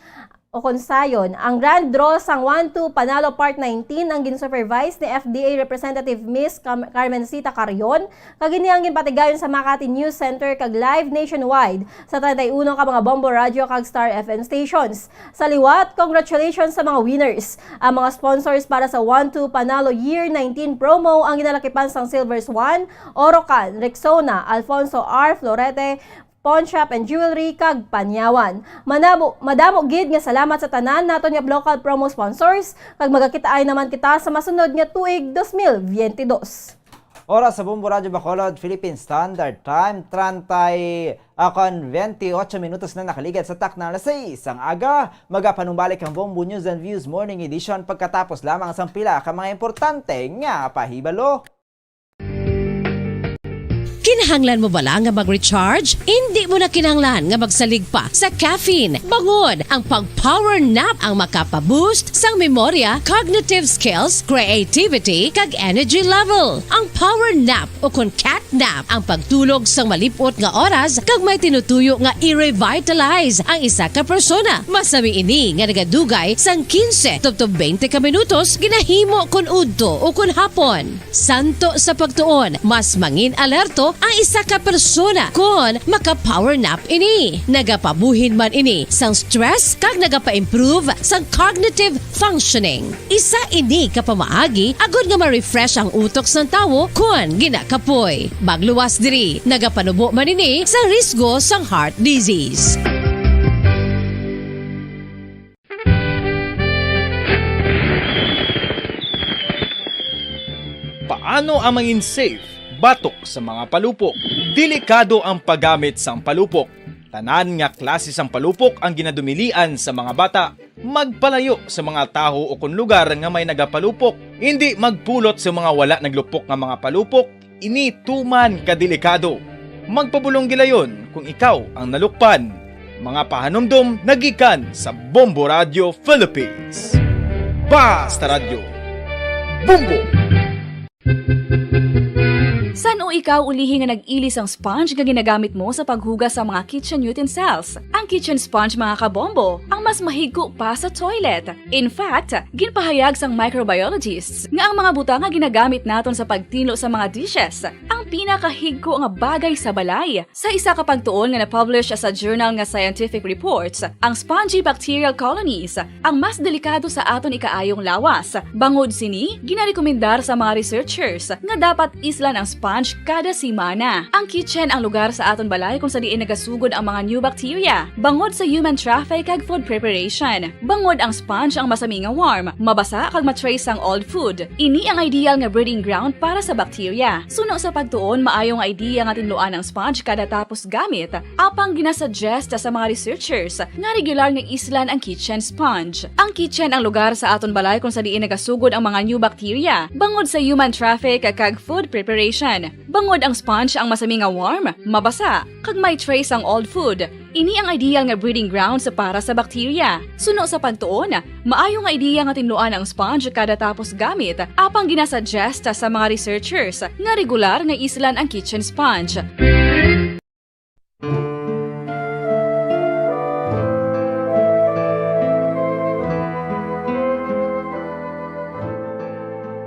o kon Sayon. Ang grand draw sang One to Panalo Part nineteen ang gin-supervise ni F D A Representative Miss Cam-, Carmencita Carrion, kag ini ang ginpatigayon sa Makati News Center kag live nationwide sa treinta y uno ka mga Bombo Radyo kag Star F M stations. Sa liwat, congratulations sa mga winners. Ang mga sponsors para sa One to Panalo Year nineteen promo ang ginalakipan sang Silver Swan, Orocan, Rexona, Alfonso R Florete, Pawn Shop and Jewelry, kag Panyawan. Manamo-, madamo gid nga salamat sa tanan naton nga local promo sponsors, kag magakitaay naman kita sa masunod nga tuig dos mil biyente dos. Oras sa Bombo Radyo Bacolod, Philippine Standard Time, treinta y, ah, kon, veintiocho minutos na nakaligad sa takna alas sais sang aga. Magapanumbalik ang Bombo News and Views Morning Edition pagkatapos lamang sang pila ka mga importante nga pahibalo. Kinahanglan mo bala nga mag-recharge? Indi mo na kinahanglan nga magsalig pa sa caffeine. Bangod ang pag-power nap ang makapa-boost sang memorya, cognitive skills, creativity, kag energy level. Ang power nap, o kon cat nap, ang pagtulog sang malip-ot nga oras kag may tinutuyo nga i-revitalize ang isa ka persona. Masami ini nga nagadugay sang quince tubtob twenty ka minutos, ginahimo kon udto o kon hapon. Santo sa pagtuon, mas mangin-alerto ang isa ka persona kon maka-power nap ini. Nagapabuhin man ini sang stress kag nagapa-improve sang cognitive functioning. Isa ini ka pamaagi agod nga ma-refresh ang utok sang tawo kon ginakapoy. Magluwas diri, nagapanubo man ini sa risgo sang heart disease. Paano ang mangin safe batok sa mga palupok? Delikado ang paggamit sang palupok. Tanan nga klase sang palupok ang ginadumilian sa mga bata. Magpalayo sa mga tawo o kon lugar nga may nagapalupok. Indi magpulot sa mga wala naglupok nga mga palupok. Ini tuman ka delikado. Magpabulong gilayon kung ikaw ang nalukpan. Mga pahanumdom nagikan sa Bombo Radio Philippines. Basta Radyo, Bombo! San-o ikaw ulihi nga nag-ili sang sponge nga ginagamit mo sa paghugas sa mga kitchen utensils? Ang kitchen sponge, mga kabombo, ang mas mahigko pa sa toilet. In fact, ginpahayag sang microbiologists nga ang mga butang nga ginagamit naton sa pagtinlo sa mga dishes ang pinakahigko nga bagay sa balay. Sa isa ka pagtuon nga na-publish sa journal nga Scientific Reports, ang spongy bacterial colonies ang mas delikado sa aton ikaayong lawas. Bangod sini, ginarekomendar sa mga researchers nga dapat islan ang sponge kada semana. Ang kitchen ang lugar sa aton balay kung sa diin nagasugod ang mga new bacteria, bangod sa human traffic kag food preparation. Bangod ang sponge ang masami nga warm, mabasa kag ma-trace ang old food. Ini ang ideal nga breeding ground para sa bacteria. Suno sa pagtuon, maayo nga idea nga tinluan ang sponge kada tapos gamit, apang ginasuggest sa mga researchers nga regular nga islan ang kitchen sponge. Ang kitchen ang lugar sa aton balay kung sa diin nagasugod ang mga new bacteria, bangod sa human traffic kag food preparation. Bangod ang sponge ang masami nga warm, mabasa, kag may trace ang old food, ini ang ideal nga breeding grounds para sa bacteria. Suno sa pagtuon, maayo nga idea nga tinluan ang sponge kada tapos gamit, apang ginasuggest sa mga researchers nga regular nga islan ang kitchen sponge.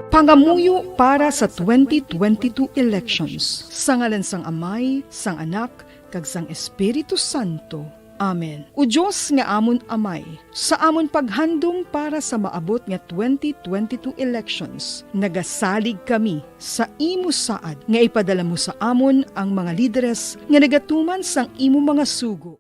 Pangamuyo para sa twenty twenty-two elections. Sa ngalan sang Amay, sang Anak, kag sang Espiritu Santo. Amen. O Dios nga amon Amay, sa amon paghandom para sa maabot nga twenty twenty-two elections, nagasalig kami sa imo saad nga ipadala mo sa amon ang mga lideres nga nagatuman sang imo mga sugo.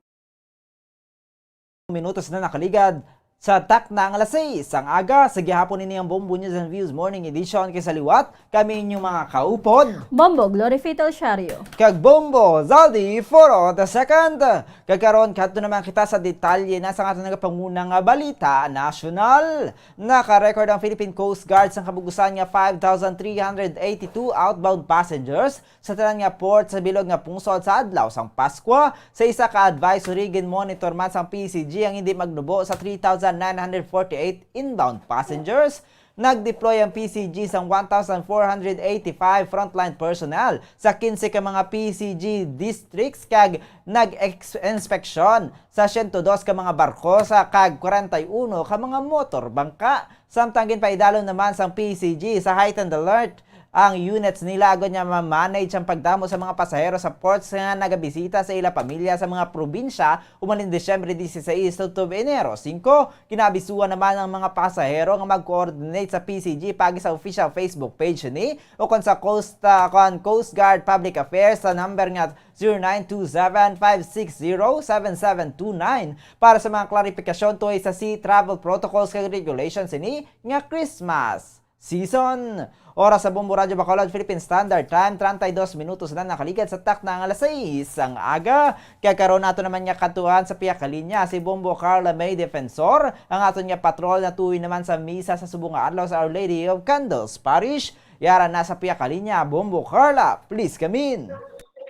Minutos na nakaligad sa takna nga alas sais sang aga. Sa gihapon, ini ang Bombo News and Views Morning Edition, kay sa liwat kami inyong mga kaupod, Bombo Glorifitel Shario, kag Bombo Zaldi Foro the second. Kag karon, kadto naman kita sa detalye na sa aton nagapanguna nga balita nasyonal. Naka-record ang Philippine Coast Guard sang kabugusan nga five thousand three hundred eighty-two outbound passengers sa tanan nga port sa bilog nga pungsod sa adlaw sang Paskwa. Sa isa ka advisory, ginmonitor man sang P C G ang hindi magnubo sa three thousand nine hundred forty-eight inbound passengers. Nag-deploy ang P C G sang one thousand four hundred eighty-five frontline personnel sa quince ka mga P C G districts kag nag-inspeksyon sa siyento dos ka mga barko sa kag kwarenta y uno ka mga motor bangka. Samtang ginpaidalom naman sang P C G sa heightened alert ang units nila agod nga ma-manage ang pagdamo sa mga pasahero sa ports nga nagabisita sa ila pamilya sa mga probinsya human ni Disyembre dieciséis tubtob Enero singko. Ginaabisuhan naman ang mga pasahero nga mag-coordinate sa P C G paagi sa official Facebook page ni o kon sa Coast, ah, kon Coast Guard Public Affairs sa number nga zero nine two seven, five six zero, seven seven two nine para sa mga klarifikasyon tuhoy sa sea travel protocols kag regulations sini nga Christmas season. Oras sa Bombo Radyo Bacolod, Philippine Standard Time, treinta y dos minutos na nakaligad sa takna nga alas sais sang aga. Kaya karon nato naman nga katuan sa pihak linya si Bombo Carla May Defensor, ang aton nga patrol nga tuhoy naman sa misa sa subong nga adlaw sa Our Lady of Candles Parish. Yara na sa pihak linya, Bombo Carla, please come in.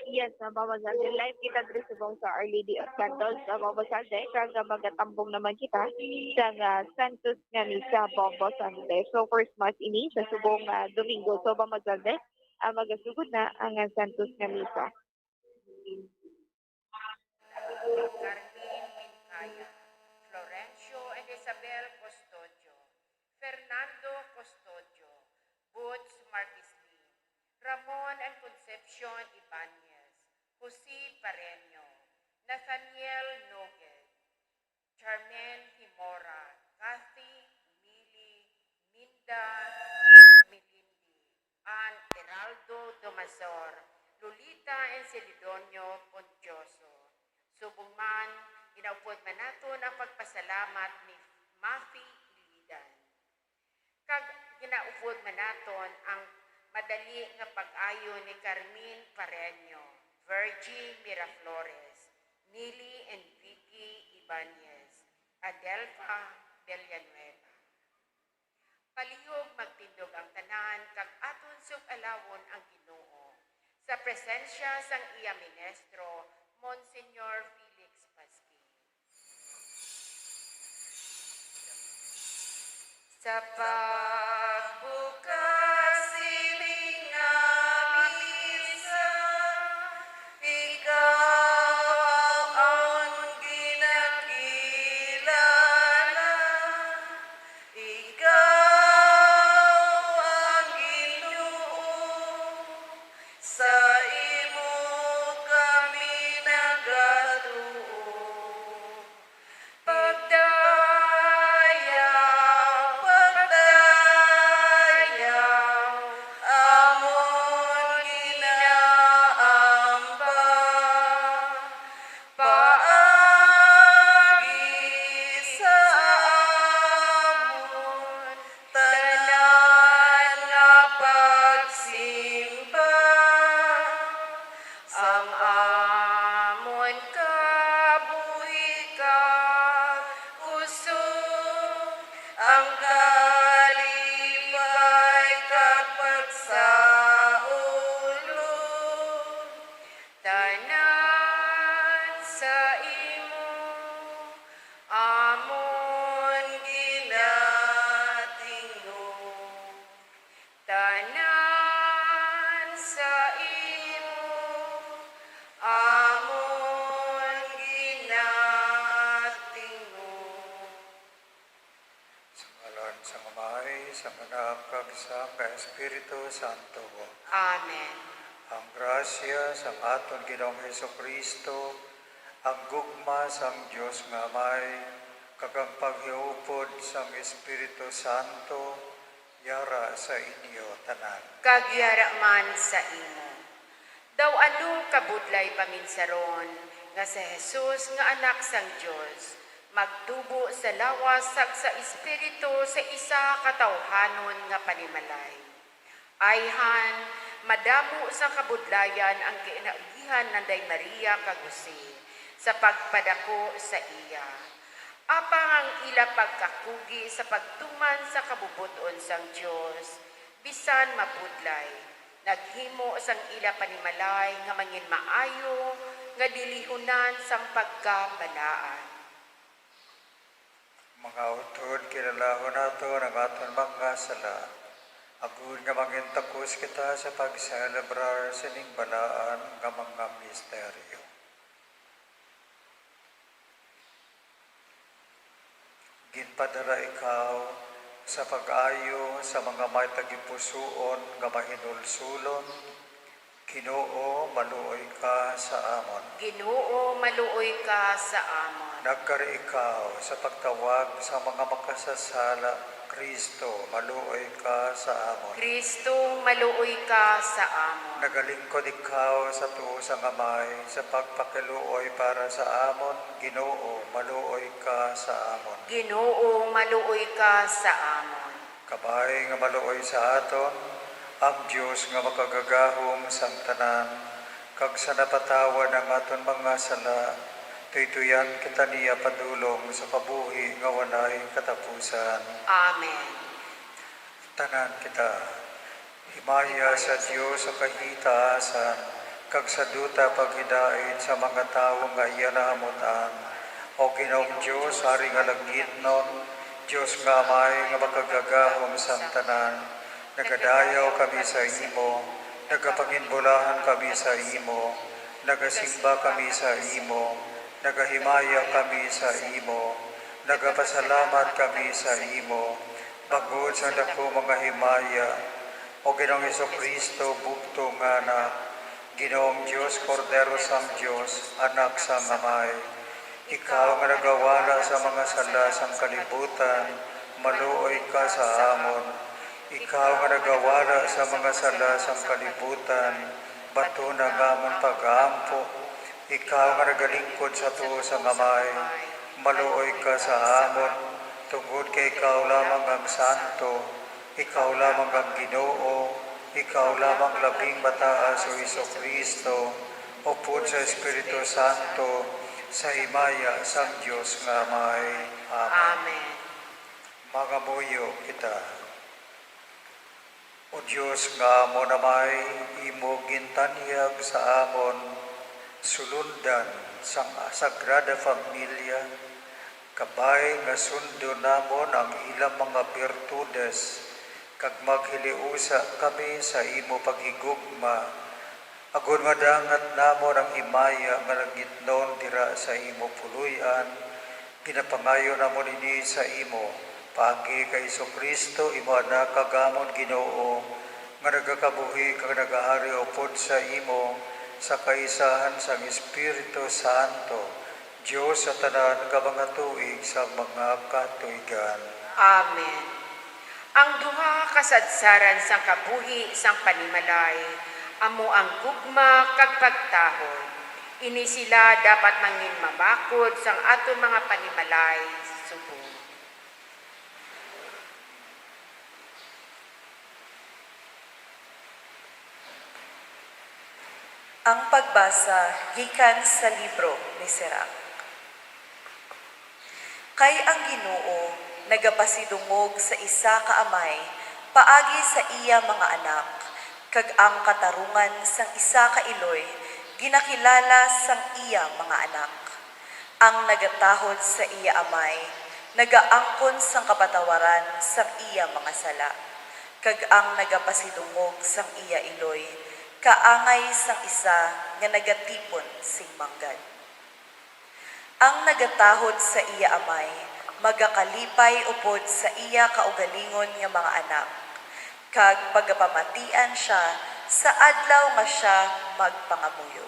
Yes, uh, Mama Zalde, live kita diri subong sa Our Lady of Santos, uh, Mama Zalde, kag, uh, magatambong naman kita sa, uh, Santos nga Misa, Mama Zalde. So, first Mass ini sa subong, uh, Domingo. So, Mama Zalde, uh, magasugod na ang, uh, Santos nga Misa. Carmen Mincaya, Florencio and Isabel Custodio, Fernando Custodio, Boots Marqueslin, Ramon and Concepcion Ibanez, Jose Pareño, Nathaniel Noged, Charmaine Himora, Kathy, Mili, Minda, Milindi, and Heraldo Domazor, Lolita and Celidonio Pontioso. Subong man, ginaupod man naton ang pagpasalamat ni Mathy Ilidan. Kag ginaupod man naton ang madali nga pag-ayo ni Carmen Pareño, Virgie Miraflores, Nili and Vicky Ibanez, Adelfa Villanueva. Palihog magtindog ang tanan kag aton sug-alawon ang Ginoo sa presensya sang iya ministro, Monsignor Felix Pasquin. Sa pagbukas sini nga misa, ikaw ang ginakilala. Ikaw ang Ginoo, sa imo kami nagatuo. Pagdayaw, pagdayaw, amon ginaamba. Paagi sa amon tanan nga pagsimba, ang amon kabuhi kag kusog, ang kalipay kag pagsaulog. Tanan sa imo amon ginatingog. Tanan sa imo amon ginatingog. Sa ngalan sang Amay, sang Anak, kag sang Espiritu Santo. Amen. Ang grasya sang aton Ginoong Jesu-Cristo, ang gugma sang Dios nga Amay, kag ang paghiupod sang Espiritu Santo, yara sa inyo tanan. Kag yara man sa imo. Daw ano kabudlay pa man sa ron nga si Jesus nga Anak sang Dios magtubo sa lawas kag sa Espiritu sa isa ka tawhanon nga panimalay. Ayhan, madamo sa kabudlayan ang kinaagihan nanday Maria kag Jose sa pagpadako sa iya. Apang ang ila pagkakugi sa pagtuman sa kabubot-on sang Dios, bisan mabudlay, naghimo sang ila panimalay nga manginmaayo nga dilihunan sang pagkabalaan. Mga utod, kilalahon naton ang aton mga sala, agod nga mangintakos kita sa pagselebrar sining balaan nga mga misteryo. Ginpadala ikaw sa pag-ayo sa mga may tagipusoon nga mahinulsolon. Ginoo, maluoy ka sa amon. Ginoo, maluoy ka sa amon. Nagkari ikaw sa pagtawag sa mga makasasala. Kristo, maluoy ka sa amon. Kristo, maluoy ka sa amon. Nagalingkod ikaw sa tuo sang Amay sa pagpakiluoy para sa amon. Ginoo, maluoy ka sa amon. Ginoo, maluoy ka sa amon. Kabay nga maluoy sa aton, ang Dios nga makagagahom sang tanan, kag sa napatawad ang aton mga sala, tuytuyan kita niya padulong sa kabuhi nga walay katapusan. Amen. Tanan kita. Himaya sa Dios sa kahitaasan, kag sa duta paghidait sa mga tawo nga iya nahamut-an. O Ginoong Dios, Hari nga langitnon, Dios nga Amay nga makagagahom sang tanan, nagadayaw kami sa imo, nagapanginbulahan kami sa imo, nagasimba kami sa imo, nagahimaya kami sa imo, nagapasalamat kami sa imo, bangod sa dako mga himaya. O Ginoong Jesu-Cristo, bugtong nga Anak, Ginoong Dios, Kordero sang Dios, Anak sang Amay, ikaw nga nagawala sa mga sala sang kalibutan, maluoy ka sa amon. Ikaw nga nagawala sa mga sala sang kalibutan, batuna ang amon pag-aampo. Ikaw nga nagalingkod sa tuo sang Amay, maluoy ka sa amon, tungod kay ikaw lamang ang santo, ikaw lamang ang Ginoo, ikaw lamang labing mataas, o Jesu-Cristo, upod sa Espiritu Santo, sa himaya sang Dios nga Amay. Amen. Amen. Mangamuyo kita. O Dios nga amon Amay, imo gintanyag sa amon sulondan sang Sagrada Familia, kabay nga sundon namon ang ilang mga birtudes, kag maghiliusa kami sa imo paghigugma, agod madangat namon ang himaya nga langitnon dira sa imo puloy-an. Ginapangayo namon ini sa imo, paagi kay Jesu-Cristo, imo Anak, kag amon Ginoo, nga nagakabuhi kag nagahari upod sa imo, sa kaisahan sang Espiritu Santo, Dios sa tanan nga mga tuig sang mga katuigan. Amen. Ang duha ka sadsaran sang kabuhi sang panimalay amo ang gugma kag pagtahod. Ini sila dapat manginmamakod sang aton mga panimalay subong. Ang pagbasa gikan sa libro ni Sirach. Kay ang Ginoo nagapasidungog sa isa ka amay paagi sa iya mga anak, kag ang katarungan sang isa ka iloy ginakilala sang iya mga anak. Ang nagatahod sa iya amay nagaangkon sang kapatawaran sang iya mga sala, kag ang nagapasidungog sang iya iloy kaangay sang isa nga nagatipon sing manggad. Ang nagatahod sa iya amay magakalipay upod sa iya kaugalingon nga mga anak, kag pagapamatian sia sa adlaw nga sia magpangamuyo.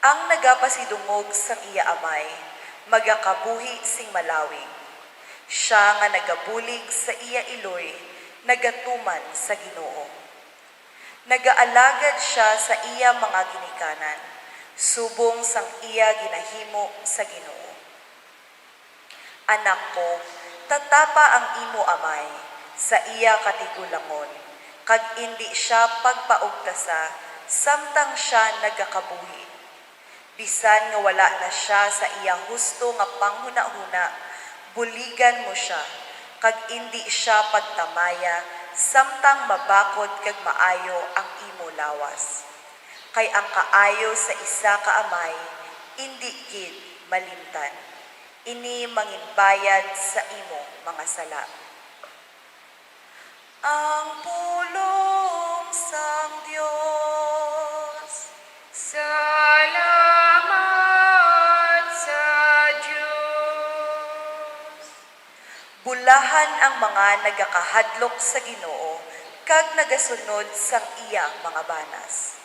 Ang nagapasidungog sang iya amay magakabuhi sing malawig. Sia nga nagabulig sa iya iloy nagatuman sa Ginoo. Nagaalagad sia sa iya mga ginikanan, subong sang iya ginahimo sa Ginoo. Anak ko, tatapa ang imo amay sa iya katigulangon, kag indi sia pagpaugtasa samtang sia nagakabuhi. Bisan nga wala na sia sa iya husto nga panghunahuna, buligan mo sia, kag indi sia pagtamaya samtang mabakod kag maayo ang imo lawas. Kay ang kaayo sa isa ka amay indi gid malimtan. Ini manginbayad sa imo mga sala. Ang pulong sang Dios. Salamat sa Dios. Bulahan ang mga nagakahadlok sa Ginoo kag nagasunod sang iya mga banas.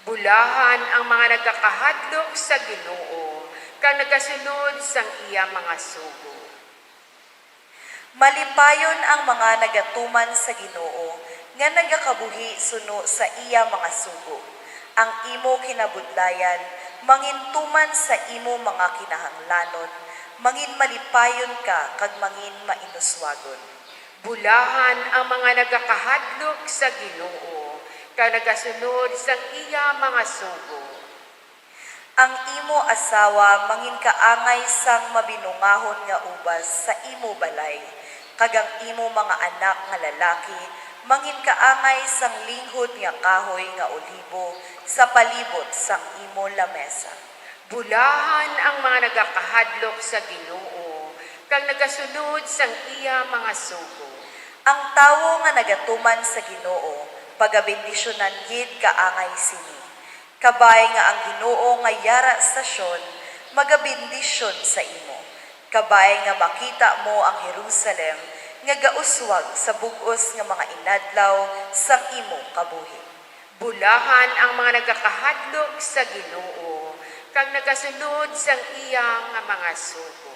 Bulahan ang mga nagakahadlok sa Ginoo kag nagasunod sang iya mga sugo. Malipayon ang mga nagatuman sa Ginoo nga nagakabuhi suno sa iya mga sugo. Ang imo kinabudlayan mangintuman sa imo mga kinahanglanon, manginmalipayon ka kag manginmainuswagon. Bulahan ang mga nagakahadlok sa Ginoo kag nagasunod sang iya mga sugo. Ang imo asawa manginkaangay sang mabinungahon nga ubas sa imo balay, kag ang imo mga anak nga lalaki Manginkaangay sang linghod nga kahoy nga olibo sa palibot sang imo lamesa. Bulahan ang mga nagakahadlok sa Ginoo, kag nagasunod sang iya mga sugo. Ang tawo nga nagatuman sa Ginoo, pagabendisyonan gid kaangay sini. Kabay nga ang Ginoo nga yara sa Sion magabendisyon sa imo. Kabay nga makita mo ang Jerusalem nga gauswag sa bug-os nga mga inadlaw sang imo kabuhi. Bulahan ang mga nagakahadlok sa Ginoo, kag nagasunod sang iya nga mga sugo.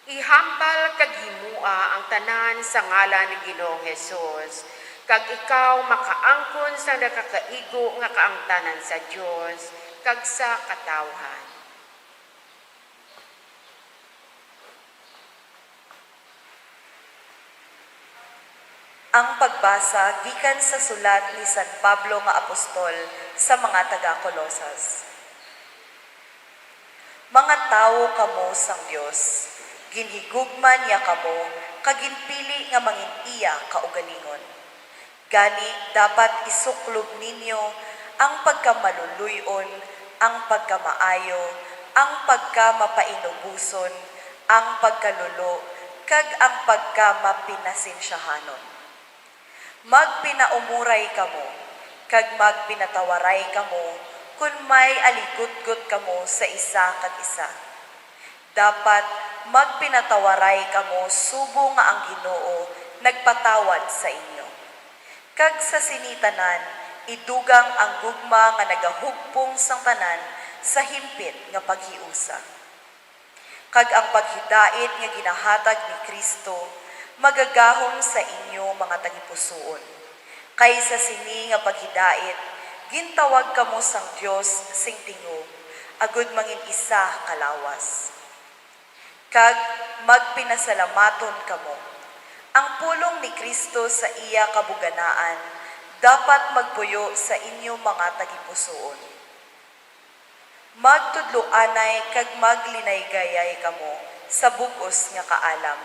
Ihambal kag himoa ang tanan sa ngalan ni Ginoong Hesus, kag ikaw makaangkon sang nakakaigo nga kaangtanan sa Dios kag sa katawuhan. Ang pagbasa gikan sa sulat ni San Pablo nga apostol sa mga taga-Colosas. Mga tawo kamo sang Dios, ginhigugma niya kamo kag ginpili nga mangin-iya kaugalingon. Gani, dapat isuklob ninyo ang pagkamaluluy-on, ang pagkamaayo, ang pagkamapainuboson, ang pagkalulo, kag ang pagkamapinasensyahanon. Magpinaumuray kamo, kag magpinatawaray kamo kon may aligutgot kamo sa isa kag isa. Dapat magpinatawaray kamo subong nga ang Ginoo nagpatawad sa inyo. Kag sa sini tanan, idugang ang gugma nga nagahugpong sang tanan sa himpit nga paghiusa. Kag ang paghidait nga ginahatag ni Cristo magagahom sa inyo mga tagipusoon. Kay sa sini nga paghidait, gintawag kamo sang Dios sing tingog, agud mangin-isa ka lawas. Kag magpinasalamaton kamo. Ang pulong ni Cristo sa iya kabuganaan dapat magpuyo sa inyo mga tagipusoon. Magtudloanay kag maglinaygayay kamo sa bug-os nga kaalam.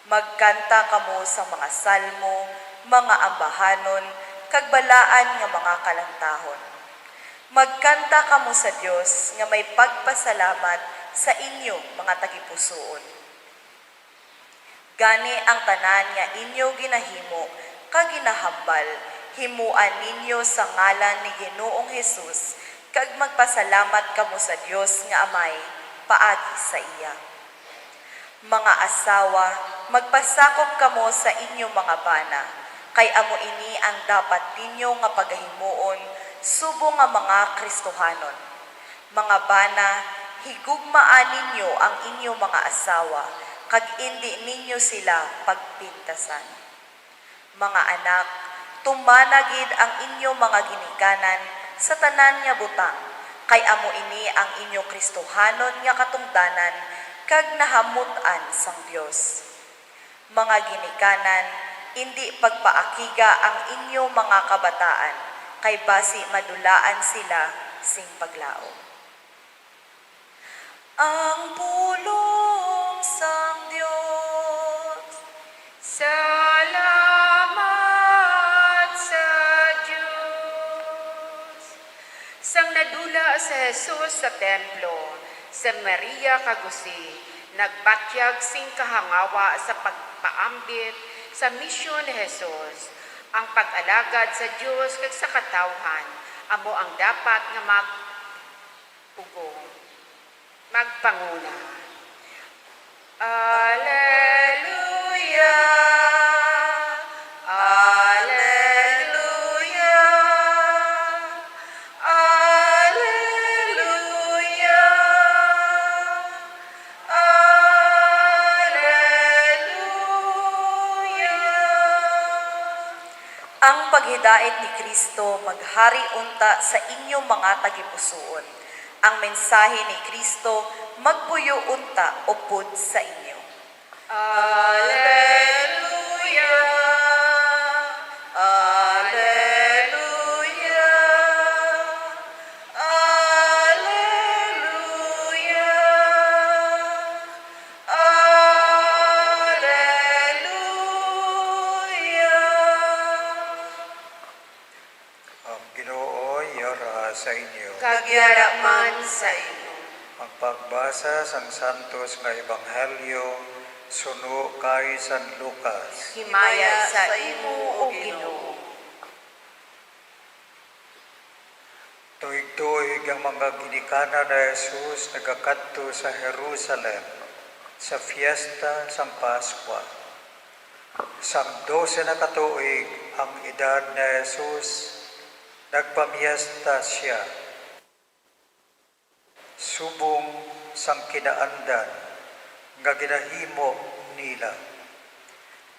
Magkanta kamo sang mga salmo, mga ambahanon, kag balaan nga mga kalantahon. Magkanta kamo sa Dios nga may pagpasalamat sa inyo mga tagipusoon. Gani ang tanan nga inyo ginahimo kag ginahambal, himoa ninyo sa ngalan ni Ginoong Jesus, kag magpasalamat kamo sa Dios nga Amay paagi sa iya. Mga asawa, magpasakop kamo sa inyo mga bana, kay amo ini ang dapat ninyo nga pagahimuon subong nga mga Kristohanon. Mga bana, higugmaa ninyo ang inyo mga asawa, kag indi ninyo sila pagpintasan. Mga anak, tumana gid ang inyo mga ginikanan sa tanan nga butang, kay amo ini ang inyo Kristohanon nga katungdanan kag nahamut-an sang Dios. Mga ginikanan, indi pagpaakiga ang inyo mga kabataan, kay basi madulaan sila sing paglaom. Ang pulong sang Dios. Salamat sa Dios. Sang nadula si Jesus sa templo, si Maria kag Jose nagbatyag sing kahangawa sa pagpaambit sa misyon ni Jesus. Ang pag-alagad sa Dios kag sa katawuhan amo ang dapat nga mag-, Ugo. Magpanguna. Aleluya, aleluya, aleluya, aleluya. Ang paghidait ni Cristo maghari unta sa inyo mga tagipusoon. Ang mensahe ni Cristo magpuyo unta upod sa inyo. Aleluya, aleluya, aleluya, aleluya. sa inyo. Kag yara man sa inyo. Ang pagbasa sang santos nga ebanghelyo suno kay San Lucas. Himaya sa imo, O Ginoo. Tuig-tuig ang mga ginikanan ni Jesus nagakadto sa Jerusalem sa fiesta sang Pascua. Sang dose na ka tuig ang edad ni Jesus, nagpamiesta sia subong sang kinaandan nga ginahimo nila.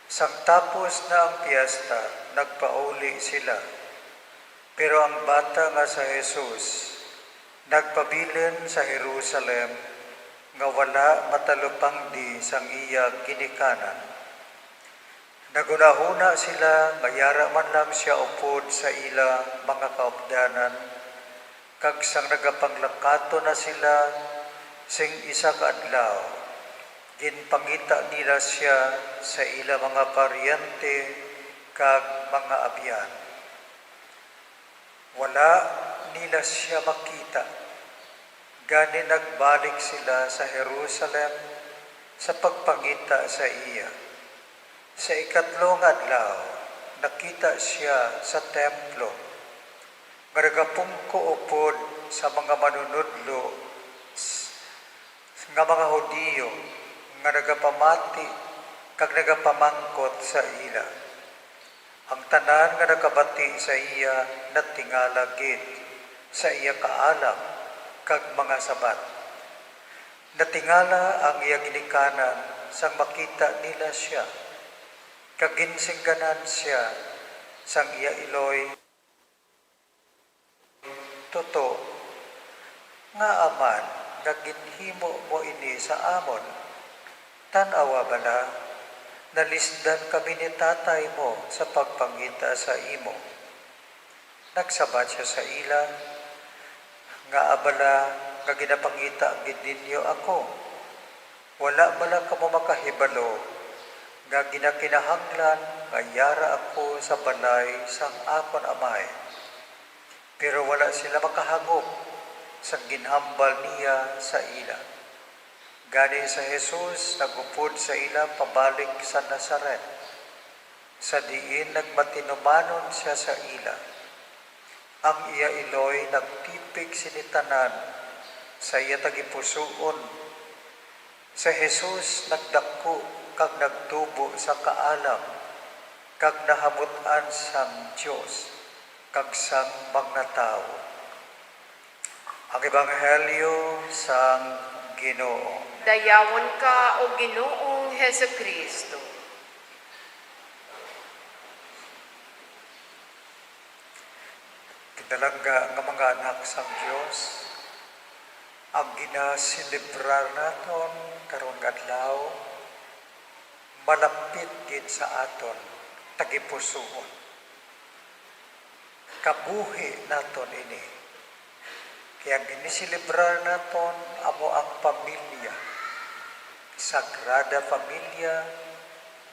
Sang tapos na ang piesta, nagpauli sila. Pero ang bata nga si Jesus nagpabilin sa Jerusalem nga wala matalupangdi sang iya ginikanan. Naghunahuna sila nga yara man lang sia upod sa ila mga kaupdanan, kag sang nagapanglakaton na sila sing isa ka adlaw, ginpangita nila sia sa ila mga paryente kag mga abyan. Wala nila sia makita. Gani nagbalik sila sa Jerusalem sa pagpangita sa iya. Sa ikatlo nga adlaw, nakita sia sa templo nga nagapungko upod sa mga manunodlo s-, nga mga Hudiyo nga nagapamati kag nagapamangkot sa ila. Ang tanan nga nakabati sa iya natingala gid sa iya kaalam kag mga sabat. Natingala ang iya ginikanan sang makita nila sia, kag ginsingganan sia sang iya iloy, Tuto, ngaa man nga ginhimo mo ini sa amon? Tan-awa bala, nalisdan kami ni tatay mo sa pagpangita sa imo. Nagsabat sia sa ila, Ngaa bala nga ginapangita gid ninyo ako? Wala bala kamo makahibalo nga ginakinahanglan nga yara ako sa balay sang akon amay? Pero wala sila makahangop sang ginhambal niya sa ila. Gani si Jesus nag-upod sa ila pabalik sa Nazaret, sa diin nagmatinumanon sia sa ila. Ang iya iloy nagtipig sini tanan sa iya tagipusoon. Si Jesus nagdako kag nagtubo sa kaalam kag nahamut-an sang Dios kag sang mga tawo. Ang Ebanghelyo sang Ginoo. Dayawon ka, O Ginoong Jesu-Cristo. Kinalangga nga mga anak sang Dios, ang ginaselebrar naton karon nga adlaw malapit gid sa aton tagipusoon. Kabuhi naton ini, kay ang giniselebrar naton amo ang pamilya, Sagrada Familia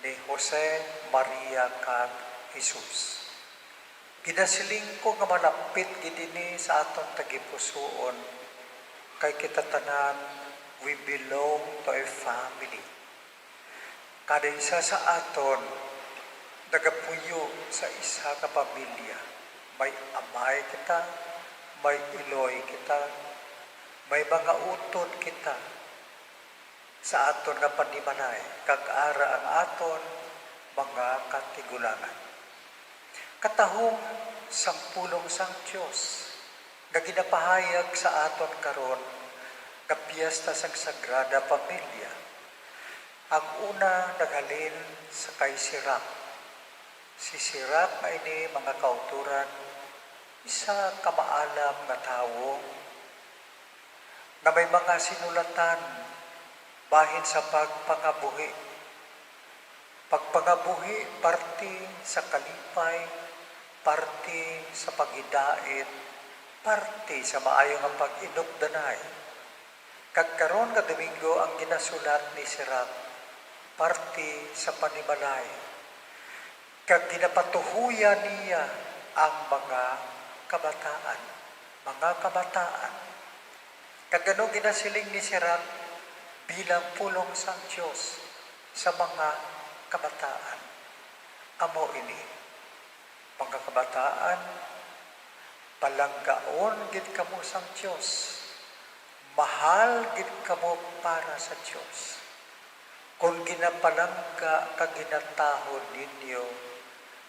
ni Jose, Maria, kag Jesus. Ginasiling ko nga malapit gid ini sa aton tagipusoon, kay kita tanan, we belong to a family. Kada isa sa aton nagapuyo sa isa ka pamilya. May amay kita, may iloy kita, may mga utod kita sa aton nga panimalay, kag ara ang aton mga katigulangan. Katahom sang pulong sang Dios nga ginapahayag sa aton karon nga piyesta sang Sagrada Familia. Ang una naghalin sa kay Sirach. Si Sirach nga ini, mga kautoran, isa ka maalam nga tawo nga may mga sinulatan bahin sa pagpangabuhi. Pagpangabuhi parte sa kalipay, parte sa paghidait, parte sa maayo nga pag-inupdanay. Kag karon nga Domingo ang ginasulat ni Sirach, parte sa panimalay. Kag ginapatuhoyan niya ang mga kabataan. mga kabataan. Kag ano ginasiling ni Sirach bilang pulong sang Dios sa mga kabataan? Amo ini, mga kabataan, palanggaon gid kamo sang Dios. Mahal gid kamo para sa Dios kon ginapalangga kag ginatahod ninyo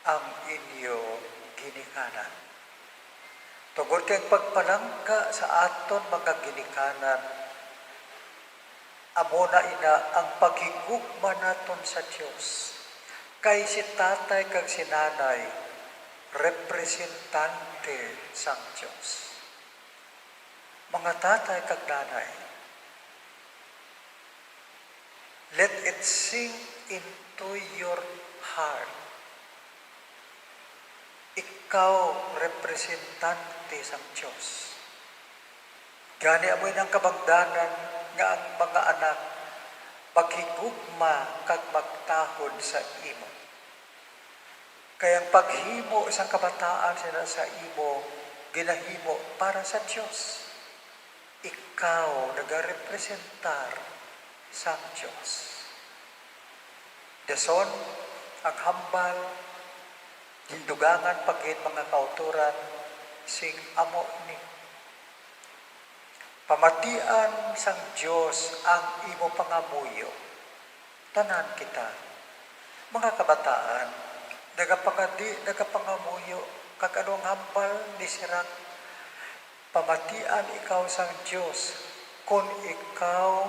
ang inyo ginikanan. Tungod kay ang pagpalangga sa aton mga ginikanan, amo na ina ang paghigugma naton sa Dios, kay si tatay kag si nanay representante sang Dios. Mga tatay kag nanay, let it sink into your heart. Ikaw representante sang Dios. Gani, amo ini ang kabangdanan nga ang mga anak maghigugma kag magtahod sa imo. Kay ang paghimo sang kabataan sina sa imo ginahimo para sa Dios. Ikaw nagarepresentar sang Dios. Dason, ang hambal, gindugangan pa gid, mga kautoran, sing amo ni: Pamatian sang Dios ang imo pangamuyo. Tanan kita, mga kabataan, nagapangadi, nagapangamuyo, kag ano ang hambal ni Sirach? Pamatian ikaw sang Dios kon ikaw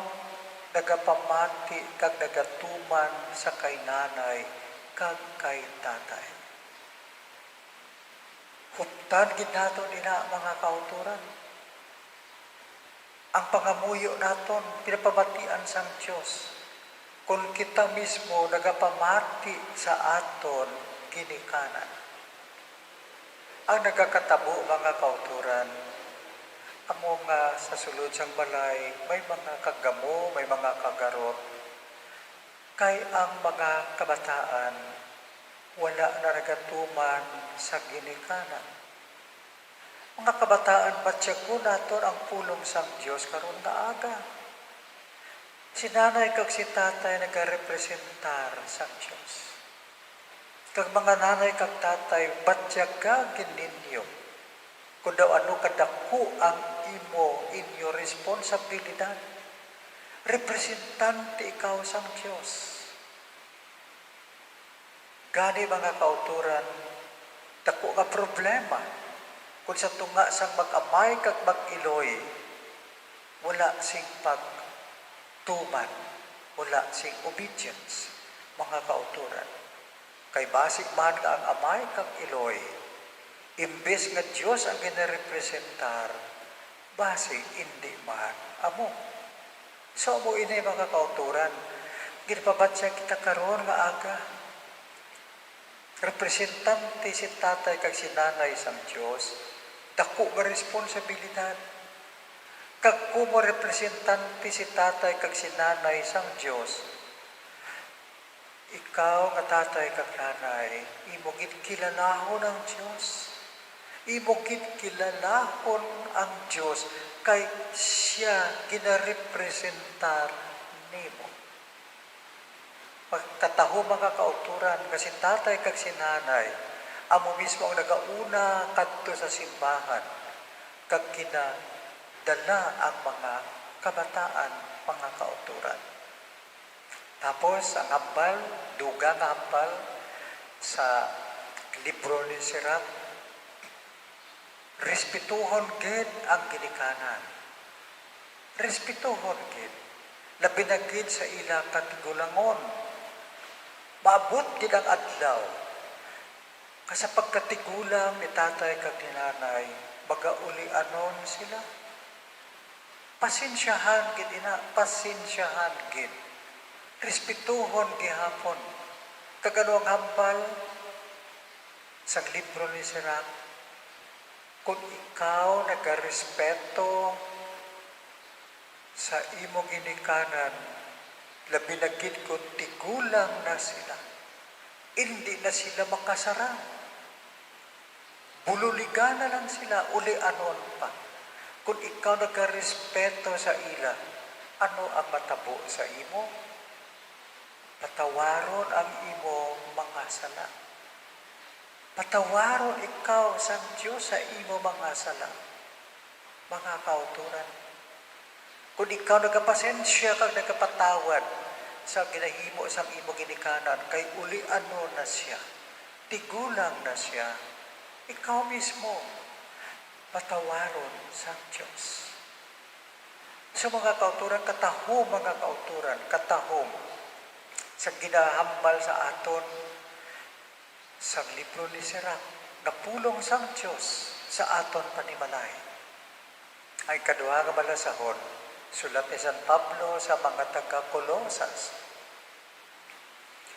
nagapamati kag nagatuman sa kay nanay kag kay tatay. Huptan gid naton ina, mga kautoran. Ang pangamuyo naton pinapamatian sang Dios kon kita mismo nagapamati sa aton ginikanan. Ang nagakatabo, mga kautoran, amo nga sa sulod sang balay may mga kagamo, may mga kagarot, kay ang mga kabataan wala na nagatuman sa ginikanan. Mga kabataan, batyagon naton ang pulong sang Dios karon nga aga. Si nanay kag si tatay nagarepresentar sang Dios. Kag mga nanay kag tatay, batyaga gid ninyo kon daw ano kadako ang imo, inyo responsibilidad. Representante ikaw sang Dios. Gani, mga kautoran, dako nga problema kon sa tunga sang mag-amay kag mag-iloy wala sing pagtuman, wala sing obedience, mga kautoran. Kay basi man nga ang amay kag iloy, imbes nga Dios ang ginarepresentar, basi indi man amo. So, amo ini, mga kautoran, ginapabatya kita karon nga aga. Representante si tatay kag si nanay sang Dios, dako nga responsibilidad. Kag komo representante si tatay kag si nanay sang Dios, ikaw nga tatay kag nanay, imo gid kilalahon ang Dios. Imo gid kilalahon ang Dios, kay sia ginarepresentar nimo. Pagkataho, mga kautoran, nga si tatay kag si nanay amo mismo ang nagauna kadto sa simbahan kag ginadala ang mga kabataan, mga kautoran. Tapos, ang hambal, dugang nga hambal sa libro ni Sirach, respetuhon gid ang ginikanan. Respetuhon gid, labi na gid sa ila katigulangon. Maabot gid ang adlaw nga sa pagkatigulang ni tatay kag ni nanay, magaulianon sila. Pasensyahan gid ina, pasensyahan gid. Respetuhon gihapon. Kag ano ang hambal sang libro ni Sirach? Kon ikaw nagarespeto sa imo ginikanan, labi na gid kon tigulang na sila, indi na sila makasarang. Bululigan na lang sila, ulianon pa. Kung ikaw nagarespeto sa ila, ano ang matabo sa imo? Patawaron ang imo mga sala. Patawaron ikaw sang Dios sa imo mga sala, mga kautoran. Kung ikaw nagapasensya kag nagapatawad sa ginahimo sang imo ginikanan, kay ulianon na sia, tigulang na sia, ikaw mismo patawaron sang Dios. So, mga kautoran, katahom, mga kautoran, katahom sa ginahambal sa aton sang libro ni Sirach nga pulong sang Dios sa aton panimalay. Ang ikaduha nga balasahon, sulat ni San Pablo sa mga taga-Colosas.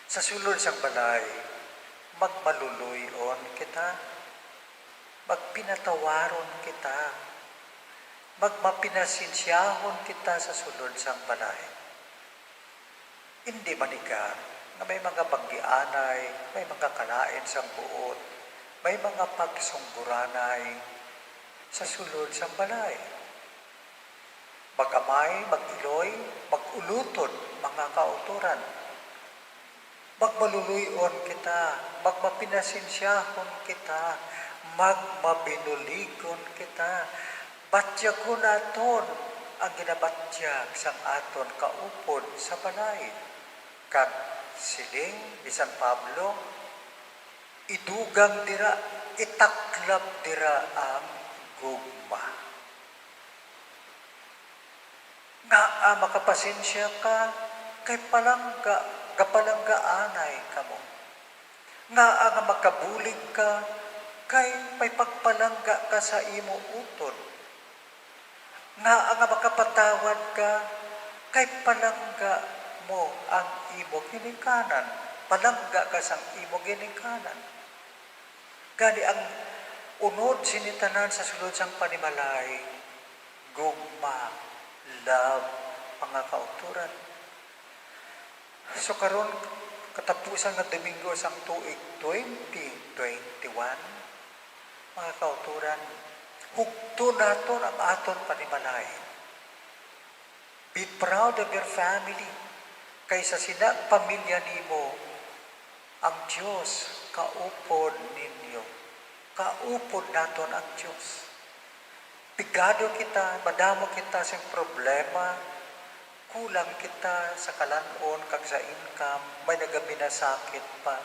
Sa sulod sang balay, magmaluloy-on kita, magpinatawaron kita, magmapinasensyahon kita sa sulod sang balay. Indi man ika nga may mga banggianay, may mga kalain sang buot, may mga pagsunggoranay sa sulod sang balay. Mag-amay, mag-iloy, mag-ulotod, mga kautoran. Magmaluloy-on kita, magmapinasensyahon kita, magmabinuligon kita. Batyagon naton ang ginabatyag sang aton kaupod sa balay. Kag siling ni San Pablo, idugang dira, itaklap dira ang gugma. Ngaa makapasensya ka, kay palangga, gapalanggaanay kamo? Ngaa nga makabulig ka, kay may pagpalangga ka sa imo utod? Ngaa nga makapatawad ka, kay palangga mo ang imo ginikanan, palangga ka sang imo ginikanan? Gani ang unod sini tanan sa sulod sang panimalay, gugma, love, mga kautoran. So karon, katapusan nga Domingo sang tuig twenty twenty-one, mga kautoran, hugton naton ang aton panimalay. Be proud of your family, kay sa sina pamilya nimo, ang Dios kaupod ninyo. Kaupod naton ang Dios. Pigado kita, madamo kita sing problema, kulang kita sa kalan-on kag sa income, may nagaminasakit pa.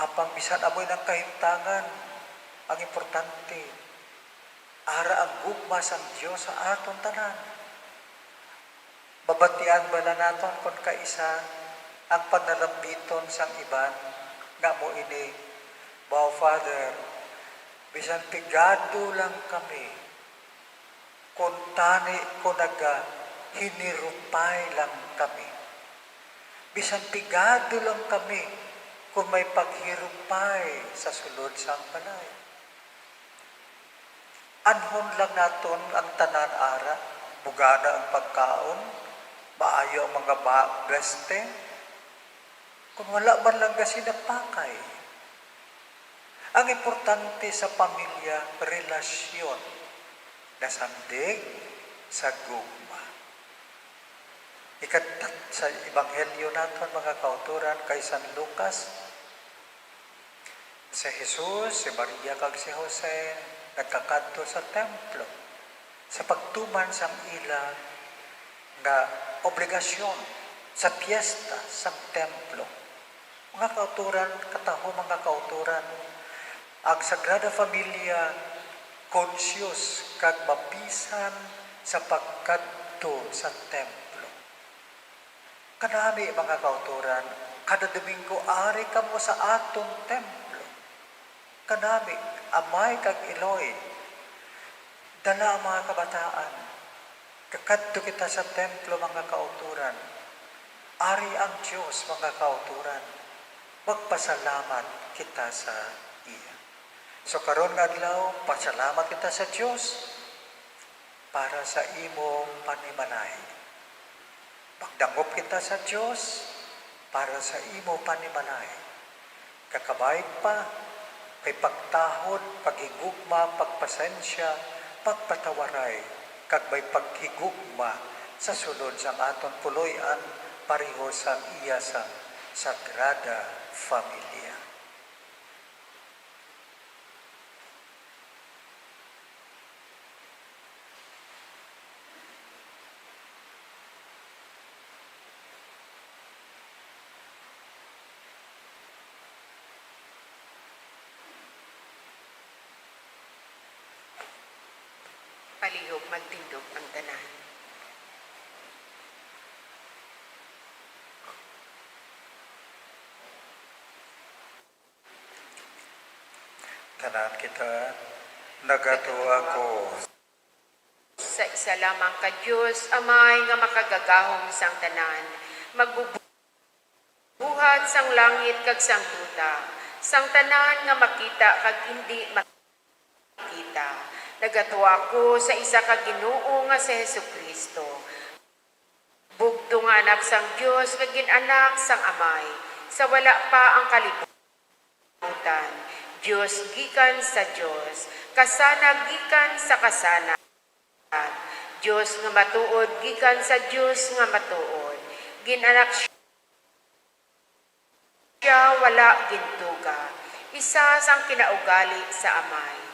Apang bisan amo inang kahimtangan, ang importante, ara ang gugma sang Dios sa aton tanan. Mabatian bala naton kon kaisa ang panalambiton sang iban nga amo ini, "Wow, Father, bisan pigado lang kami, kuntani kon nagahinirupay lang kami. Bisan pigado lang kami kon may paghirupay sa sulod sang balay." Anhon lang naton ang tanan ara, bugana ang pagkaon, maayo ang mga ba-, beste, kon wala man lang gani sila pakay. Ang importante sa pamilya, relasyon, nasandig sa gugma. Ikat-, sa Ebanghelyo naton, mga kautoran, kay San Lucas, si Jesus, si Maria, kag si Jose nagkakadto sa templo sa pagtuman sang ila nga obligasyon sa piyesta sang templo. Mga kautoran, kataho, mga kautoran, ang Sagrada Familia conscious kag mapisan sa pagkadto sa templo. Kanami, mga kautoran, kada Domingo ari kamo sa aton templo. Kanami, amay kag iloy, dala ang mga kabataan. Kakadto kita sa templo, mga kautoran. Ari ang Dios, mga kautoran. Magpasalamat kita sa iya. So, karon nga adlaw, pasalamat kita sa Dios para sa imo panimalay. Magdangop kita sa Dios para sa imo panimalay. Kakabay pa, May pagtahod, paghigugma, pagpasensya, pagpatawaray, kag may paghigugma sa sulod sang aton puloy-an pareho sang iya sang Sagrada Familia. Palihog, magtindog ang tanan. Tanan kita, nagatuo ako. Sa isa lamang ka Dios, Amay nga makagagahom sang tanan, magbubuhat sang langit kag sang duta, sang tanan nga makita kag indi makita. Nagatuo ako sa isa ka Ginoo nga si Jesu-Cristo, bugtong nga Anak sang Dios nga gin-anak sang Amay sa wala pa ang kalibutan. Dios gikan sa Dios, kasanag gikan sa kasanag, Dios nga matuod gikan sa Dios nga matuod. Gin-anak sia, wala gintuga, isa sang kinaugali sa Amay.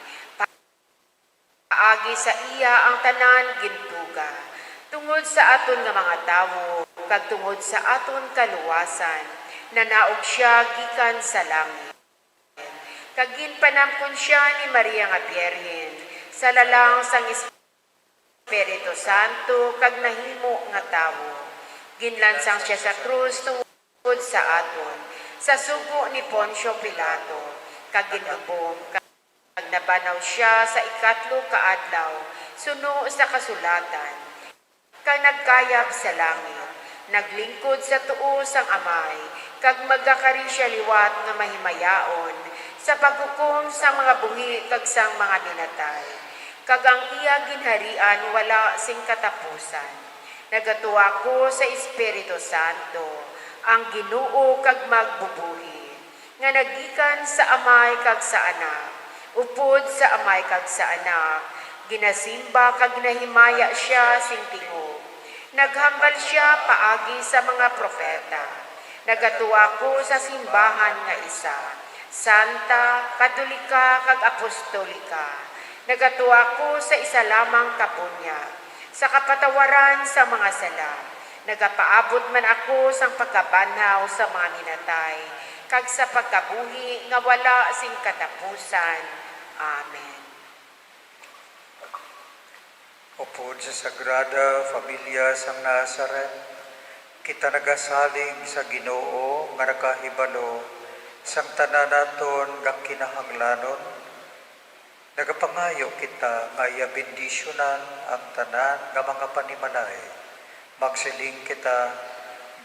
Paagi sa iya ang tanan gintuga. Tungod sa aton nga mga tawo, kag tungod sa aton kaluwasan, nanaog sia gikan sa langit. Kag ginpanamkon sia ni Maria nga Birhen sa lalang sang Espiritu Santo, kag nahimo nga tawo. Ginlansang sia sa krus tungod sa aton, sa sugo ni Poncio Pilato, kag ginlubong, kag nabanaw sia sa ikatlo ka adlaw suno sa kasulatan, kag nagkayab sa langit, naglingkod sa tuo sang Amay, kag magakari sia liwat nga mahimayaon sa paghukom sang mga buhi kag sang mga minatay, kag ang iya ginharian wala sing katapusan. Nagatuo ako sa Espiritu Santo, ang Ginoo kag magbubuhi, nga naggikan sa Amay kag sa Anak, upod sa Amay kag sa Anak, ginasimba kag ginahimaya sia sing tingog. Naghambal sia paagi sa mga propeta. Nagatuo ako sa simbahan nga isa, santa, katolika, kag apostolika. Nagatuo ako sa isa lamang ka bunyag, sa kapatawaran sa mga sala. Nagapaabot man ako sang pagkabanhaw sa mga minatay, kag sa pagkabuhi nga wala sing katapusan. Amen. Upod sa Sagrada Familia sang Nazaret, kita nagasalig sa Ginoo nga nakahibalo sang tanan naton nga kinahanglanon. Nagapangayo kita nga iya bendisyonan ang tanan nga mga panimalay. Magsiling kita,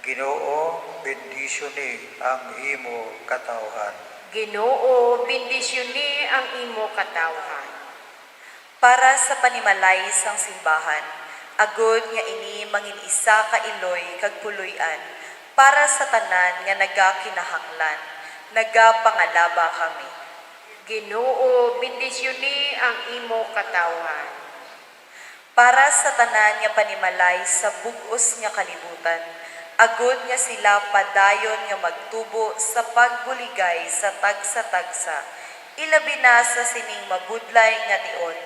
Ginoo, bendisyoni ang imo katawhan. Ginoo, bendisyoni ang imo katawhan. Para sa panimalay sang simbahan, agod nga ini mangin isa ka iloy kag puloy-an, para sa tanan nga nagakinahanglan, nagapangalaba kami. Ginoo, bendisyoni ang imo katawhan. Para sa tanan nga panimalay sa bug-os nga kalibutan, agod nga sila padayon nga magtubo sa pagbuligay sa tagsa-tagsa, ilabi na sa sining mabudlay nga tion,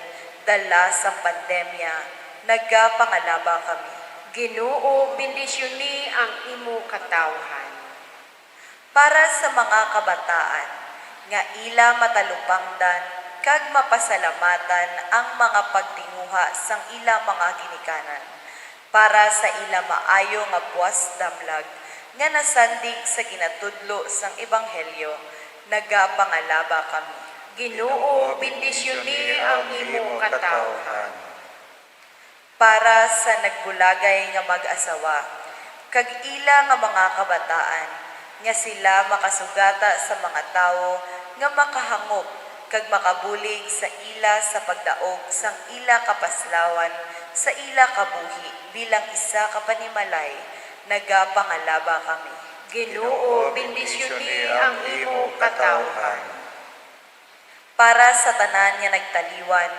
dala sang pandemya, nagapangalaba kami. Ginoo, bendisyoni ang imo katawhan. Para sa mga kabataan, nga ila matalupangdan kag mapasalamatan ang mga pagtinguha sang ila mga ginikanan, para sa ila maayo nga buas damlag nga nasandig sa ginatudlo sang ebanghelyo, nagapangalaba kami. Ginoo, bendisyoni ang imo katawhan. Para sa nagbulagay nga mag-asawa, kag ila nga mga kabataan, nga sila makasugata sa mga tawo nga makahangop kag makabulig sa ila sa pagdaog sang ila kapaslawan sa ila kabuhi bilang isa ka panimalay, nagapangalaba kami. Ginoo, bendisyoni ang imo katawhan. Para sa tanan nga nagtaliwan,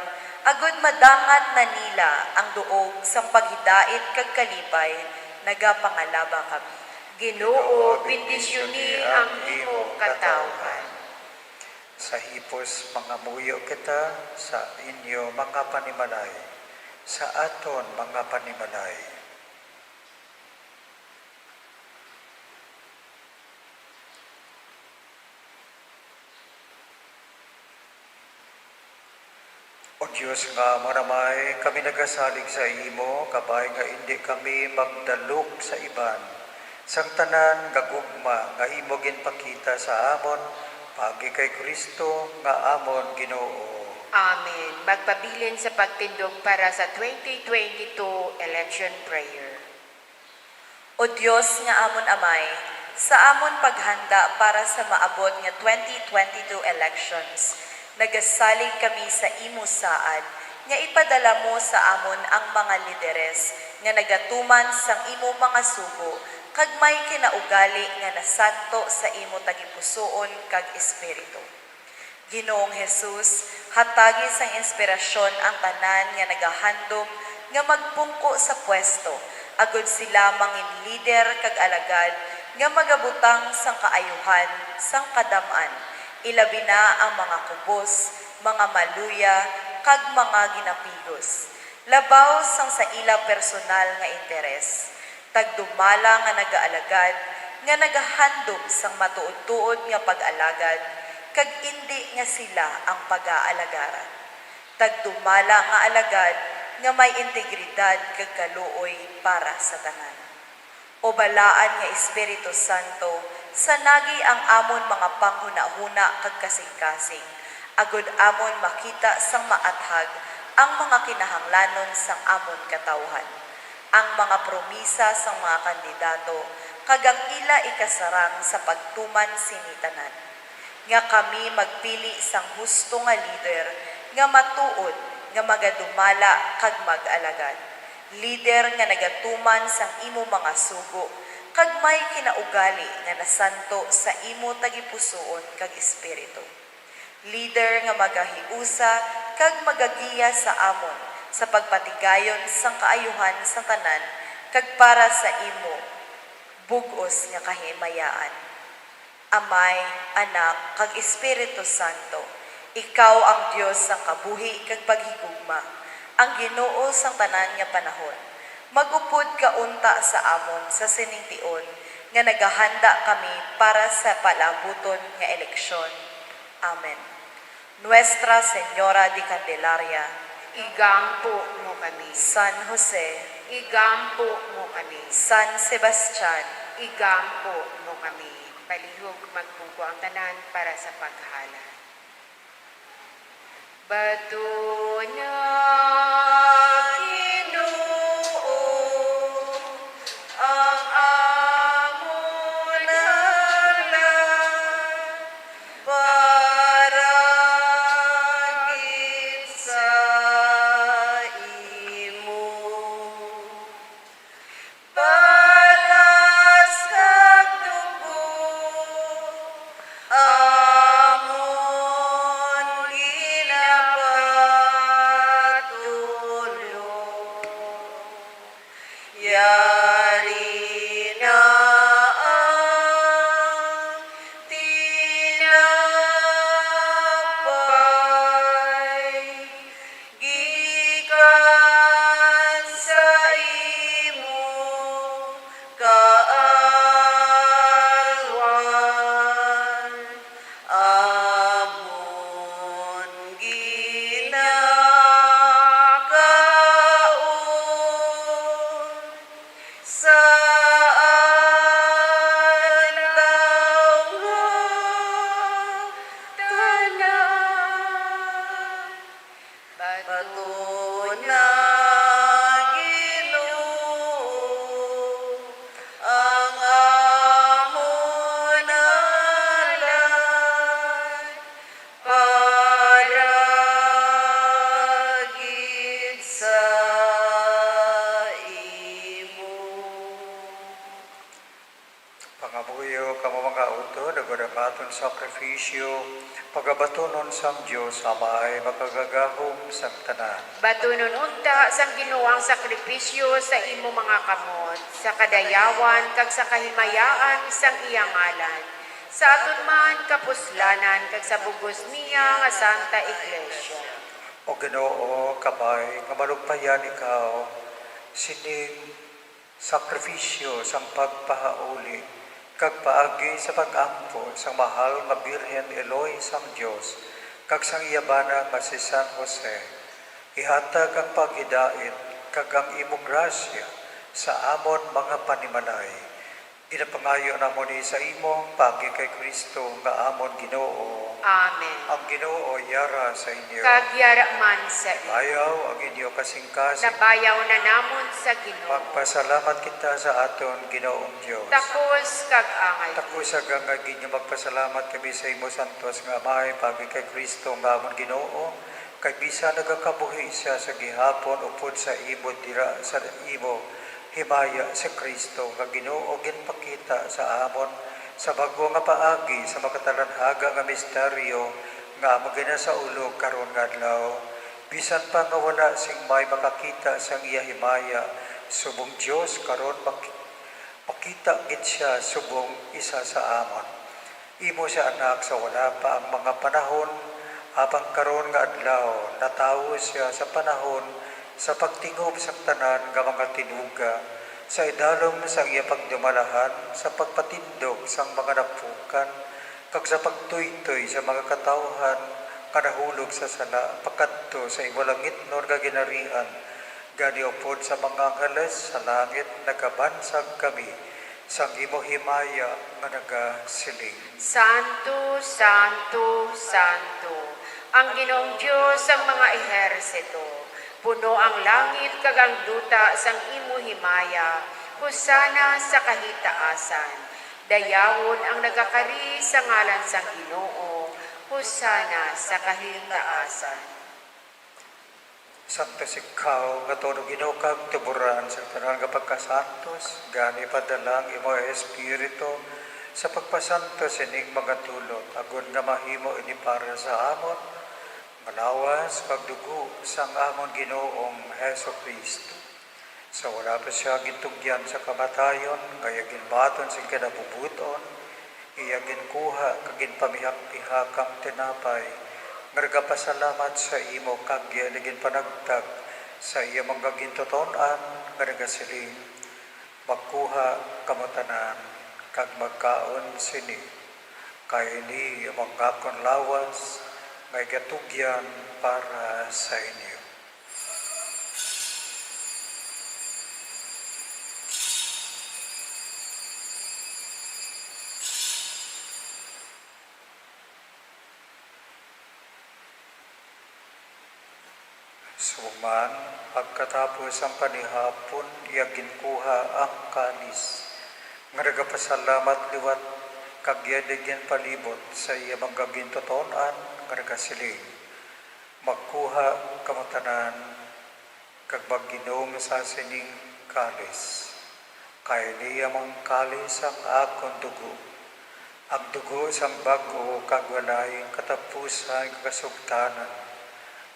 agud madangat na nila ang duog sang paghidait kag kalipay, nagapangalaba kami. Ginoo, bendisyoni ang imo katawhan. Sa hipos mangamuyo kita sa inyo mga panimalay, sa aton mga panimalay. O Dios nga amon Amay, kami nagasalig sa imo, kabay nga indi kami magdalok sa iban sang tanan nga gugma nga imo ginpakita sa amon paagi kay Cristo nga amon Ginoo. Amen. Magpabilin sa pagtindog para sa twenty twenty-two election prayer. O Dios nga amon Amay, sa amon paghanda para sa maabot nga twenty twenty-two elections, nagasalig kami sa imo saad nga ipadala mo sa amon ang mga lideres nga nagatuman sang imo mga sugo kag may kinaugali nga nasanto sa imo tagipusoon kag espiritu. Ginoong Jesus, hatagi sang inspirasyon ang tanan nga nagahandom nga magpungko sa pwesto, agud sila mangin lider kag alagad nga magabutang sang kaayuhan sang kadam-an, ilabi na ang mga kubos, mga maluya, kag mga ginapigos, labaw sang sa ila personal nga interes. Tagdumala nga nagaalagad, nga nagahandom sang matuod-tuod nga pag-alagad, kag indi nga sila ang pagaalagaran. Tagdumala nga alagad nga may integridad kag kaluoy para sa tanan. O Balaan nga Espiritu Santo, sanagi ang amon mga panghunahuna kag kasingkasing, agud amon makita sang maathag ang mga kinahanglanon sang amon katawhan, ang mga promisa sang mga kandidato, kag ang ila ikasarang sa pagtuman sini tanan, nga kami magpili sang husto nga lider nga matuod nga magadumala kag mag-alagad, lider nga nagatuman sang imo mga sugo, kag may kinaugali nga nasanto sa imo tagipusoon kag espiritu. Lider nga magahiusa kag magagiya sa amon sa pagpatigayon sang kaayuhan sa tanan kag para sa imo bug-os nga kahimayaan. Amay, Anak, kag Espiritu Santo, ikaw ang Dios sang kabuhi kag paghigugma, ang Ginoo sang tanan nga panahon. Mag-upod ka unta sa amon sa sining tion nga nagahanda kami para sa palaabuton nga eleksyon. Amen. Nuestra Señora de Candelaria, igampo mo kami. San Jose, igampo mo kami. San Sebastian, igampo mo kami. Palihog, magpungko ang tanan para sa paghalad. Bato nga Ginoo, ang amon halad para gid sa imo. Balas kag dugo amon ginabato. Sakripisyo, pagabatunon sang Dios Amay makagagahom sang tanan. Batunon unta sang Ginoo ang sakripisyo sa imo mga kamot, sa kadayawan kag sa kahimayaan sang iya ngalan, sa aton man kapuslanan kag sa bug-os niya nga Santa Iglesia. O Ginoo, kabay nga malugpayan ikaw sining sakrifisyo sang pagpahauli kag paagi sa pag-ampo sang mahal nga Birhen Eloy sang Dios kag sang iya bana nga si San Jose, ihatag ang paghidait kag ang imo grasya sa amon mga panimalay. Ginapangayo namon ini sa imo paagi kay Cristo nga amon Ginoo. Amen. Ang Ginoo yara sa inyo. Kag yara man sa imo. Bayaw ang inyo kasingkasing. Nabayaw na namon sa Ginoo. Magpasalamat kita sa aton Ginoong Dios. Takos kag angay. Takos kag angay gid nga magpasalamat kami sa imo, santos nga Amay, paagi kay Cristo nga amon Ginoo, kay bisan nagakabuhi sia sa gihapon upod sa imo dira sa imo himaya, si Cristo nga Ginoo ginpakita sa amon sa bag-o nga paagi sa makatalanhaga nga misteryo nga amon ginasaulog karon nga adlaw. Bisan pa nga wala sing may makakita sang iya himaya subong Dios, karon mak-, makita gid sia subong isa sa amon. Imo sia Anak sa wala pa ang mga panahon, apang karon nga adlaw natawo sia sa panahon sa pagtingob sang tanan nga mga tinuga, sa idalom sang iya pagdumalahan, sa pagpatindog sang mga napukan, kag sa pagtuytoy sa mga katawuhan nga nahulog sa sala pakadto sa imo langitnon nga ginharian. Gani, upod sa mga angeles sa langit nagabansag kami sang imo himaya nga nagasiling: Santo, santo, santo, ang Ginoong Dios sang mga ehersito. Puno ang langit kag ang duta sang imo himaya. Hosana sa kahitaasan. Dayawon ang nagakari sa ngalan sang Ginoo. Hosana sa kahitaasan. Santos ikaw nga tuno, Ginoo, kag tuboran sang tanan nga pagkasantos. Gani, padala ang imo Espiritu sa pagpasantos sining mga dulot, agod nga mahimo ini para sa amon nga lawas kag dugo sang amon Ginoong Jesu-Cristo. Sa wala pa sia gintugyan sa kamatayon, nga iya ginbaton sing kinabubut-on, iya ginkuha kag ginpamihak-pihak ang tinapay, nga nagapasalamat sa imo kag iya ini ginpanagtag sa iya mga gintuton-an, nga nagasiling: Magkuha kamo tanan kag magkaon sini, kay ini amo ang akon lawas nga igatugyan para sa inyo. Subong man, pagkatapos sang panihapon, iya ginkuha ang kalis, nga nagapasalamat liwat, kag iya ginpalibot sa iya mga gintuton-an, nga nagasiling: Magkuha kamo tanan, kag mag-inom sa sining kalis, kay ini amo ang kalis sang akon dugo, ang dugo sang bag-o kag walay katapusan nga kasugtanan,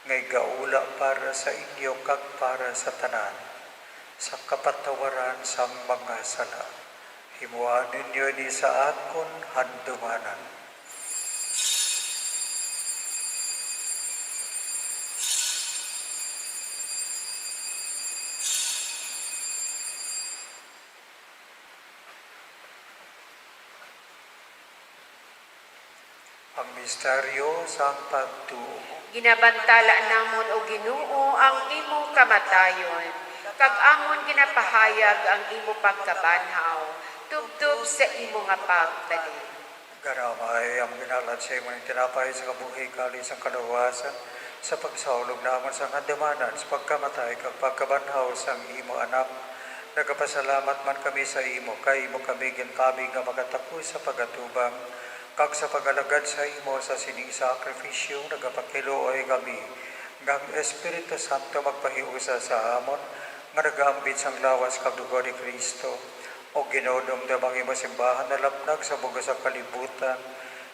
nga igaula para sa inyo kag para sa tanan, sa kapatawaran sang mga sala. Himuan ninyo ini sa akon handumanan. Ang misteryo sang pagtuo. Ginabantala namon, O Ginoo, ang imo kamatayon, kag amon ginapahayag ang imo pagkabanhaw tubtob sa imo nga pagbalik. Gani, Amay, amon ginhalad sa imo ning tinapay sang kabuhi, kalis sang kaluwasan, sa pagsaulog namon sang handumanan sa pagkamatay kag pagkabanhaw sang imo Anak. Nagapasalamat man kami sa imo, kay imo kami ginkabi nga makatakos sa pag-atubang kag sa pag-alagad sa imo. Sa sining sakrifisyo nagapakiluoy kami nga ang Espiritu Santo magpahiusa sa amon nga nagaambit sang lawas kag dugo ni Cristo. O Ginoo, dumdom ang imo simbahan nalapnag sa bug-os nga kalibutan.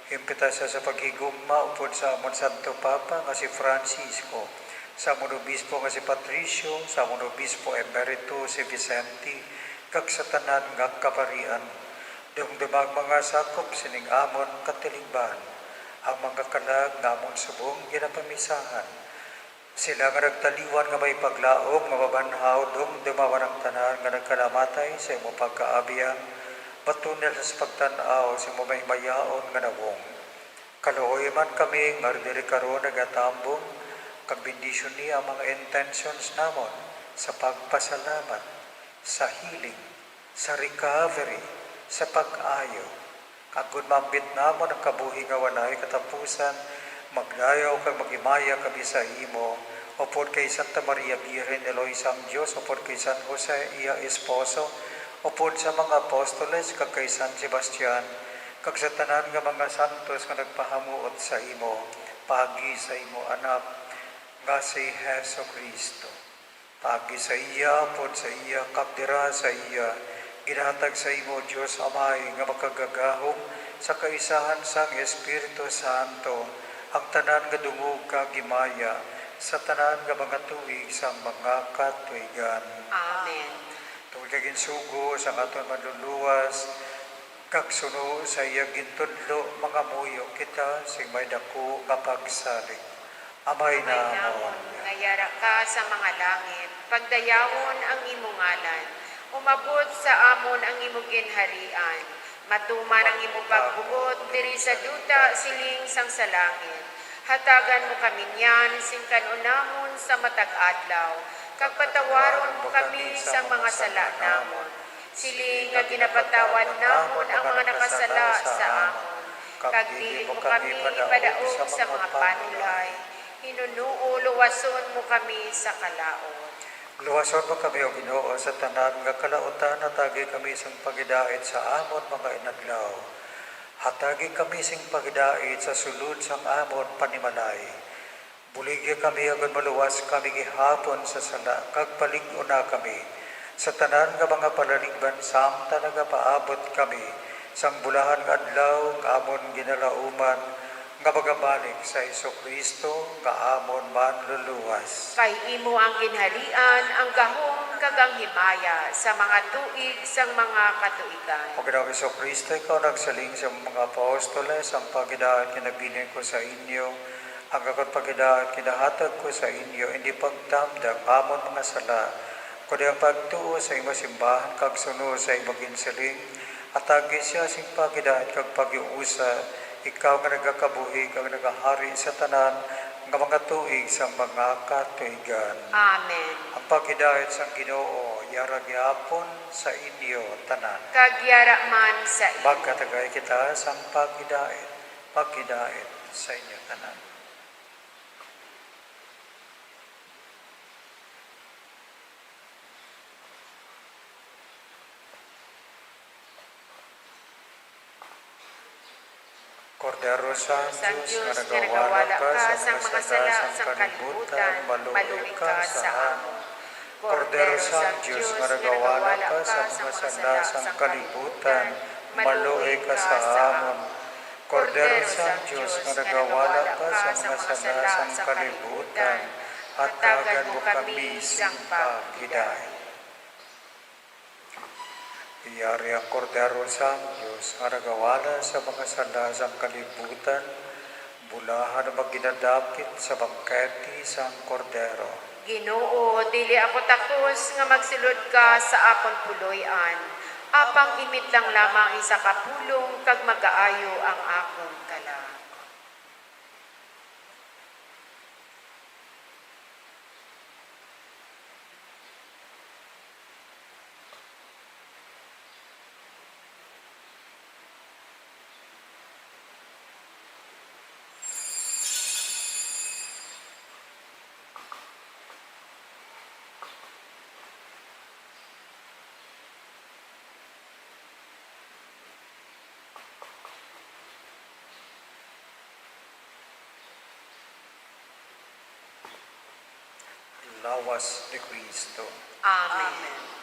Impita sia sa paghigugma upod sa amon Santo Papa nga si Francisco, sa amon Obispo nga si Patricio, sa amon Obispo Emerito si Vicente, kag sa tanan nga kabarian. Dumduma ang mga sakop sining amon katilingban, ang mga kalag nga amon subong ginapamisahan. Sila nga nagtaliwan nga may paglaom nga mabanhaw, dumduma man ang tanan nga nagkalamatay sa imo pagkaabihan, baton nila sa pagtan-aw sa imo mahimayaon nga nawong. Kaluoy man kami nga diri karon nagatambong, kag bendisyoni ang mga intentions namon sa pagpasalamat, sa healing, sa recovery, sa pag-ayo. Kag kon maambit namon ang kabuhi nga walay katapusan, magdayaw kag maghimaya kami sa imo, upod kay Santa Maria Birhen de los Remedios, upod kay San Jose iya esposo, upod sa mga apostoles, kag kay San Sebastian, kag sa tanan nga mga santos nga nagpahamuot sa imo, paagi sa imo Anak nga si Jesu-Cristo. Paagi sa iya, upod sa iya, kag dira sa iya, ginhatag sa imo, Dios Amay, nga makagagahom sa kaisahan sang Espiritu Santo, ang tanan nga dungog kag himaya sa tanan nga mga tuig sang mga katuigan. Amen. Tungod kay ginsugo sang aton Manluluwas, kag suno sa iya gintudlo, mangamuyo kita sing may daku nga pagsalig. Amay namon, nga yara ka sa mga langit, pagdayawon ang imo ngalan. Umabot sa amon ang imo ginharian. Matuman ang imo pagbuot diri sa duta siling sang sa langit. Hatagan mo kami niyan sing kan-on namon sa matag adlaw, kag patawaron mo kami sang mga sala namon, siling nga ginapatawad namon ang mga nakasala sa amon, kag dili mo kami ipadaog sa mga panulay, hinunoo luwason mo kami sa kalaut. Luwason mo kami, O Ginoo, sa tanan nga kalautan, hatagi kami sing paghidait sa amon mga inadlaw. Hatagi kami sing paghidait sa sulod sang amon panimalay. Buligya kami agod maluwas kami gihapon sa sala, kag palig-ona kami sa tanan nga mga palaligban, samtang nagapaabot kami sang bulahan nga adlaw nga amon ginalauman, nga magabalik sa Jesu-Cristo nga amon Manluluwas. Kay imo ang ginharian, ang gahom, kag ang himaya sa mga tuig sang mga katuigan. O Ginoong Jesu-Cristo, ikaw nagsiling sa mga apostoles, ang paghidait nga ginabilin ko sa inyo, ang akon paghidait ginahatag ko sa inyo, indi pagdamdam sa amon mga sala, kundi ang pagtuo sa imo simbahan kag suno sa imo ginsiling, hatagi sia sing paghidait kag paghiusa, ikaw nga nagakabuhi kag nagahari sa tanan nga mga tuig sang mga katuigan. Amen. Ang paghidait sang Ginoo yara gihapon sa inyo tanan. Kag yara man sa imo. Magkatagay kita sang paghidait. Paghidait sa inyo tanan. Kordero sang Dios, nga nagawala ka sa mga sala sang kalibutan, maluoy ka sa amon. Kordero sang Dios, nga nagawala ka sa mga sala sang kalibutan, maluoy ka sa amon. Kordero sang Dios, nga nagawala ka sa mga sala sang kalibutan, hatagan mo kami sing paghidait. Yari ang Kordero sang Dios nga nagawala sa mga sala sang kalibutan, bulahan ang mga ginadapit sa bangkete sang Kordero. Ginoo, dili ako takos nga magsulod ka sa akon puloy-an, apang imit lang lamang isa ka pulong kag magaayo ang akon kalag. Lawas ni Cristo. Amen. Amen.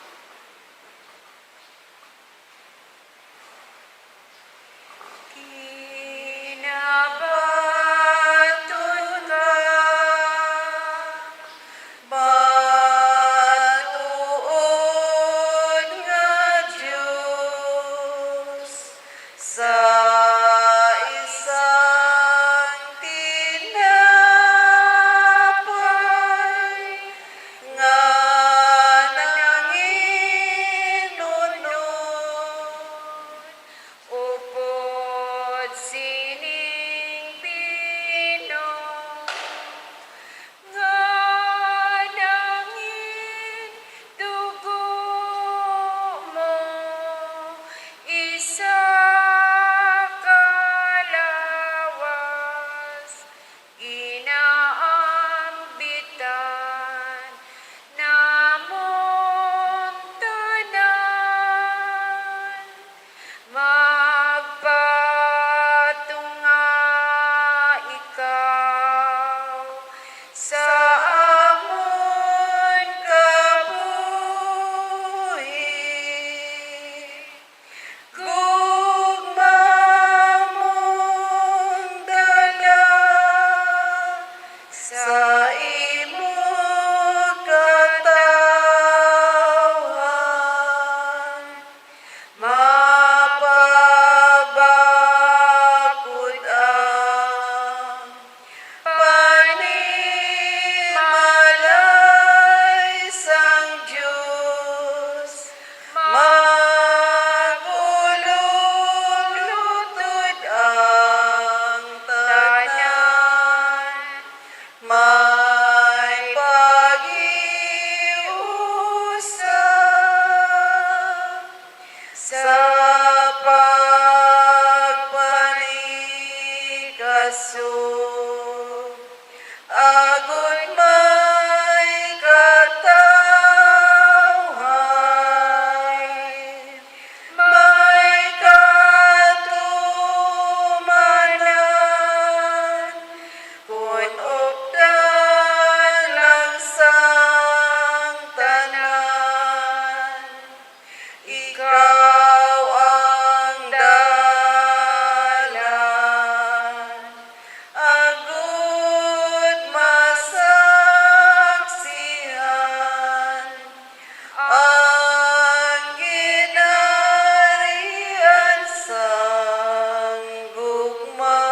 Agod may katawhay, may katumanan, kun updan lang sang tanan. Ikaw ang dalan, agud masaksihan ang ginharian sang gugma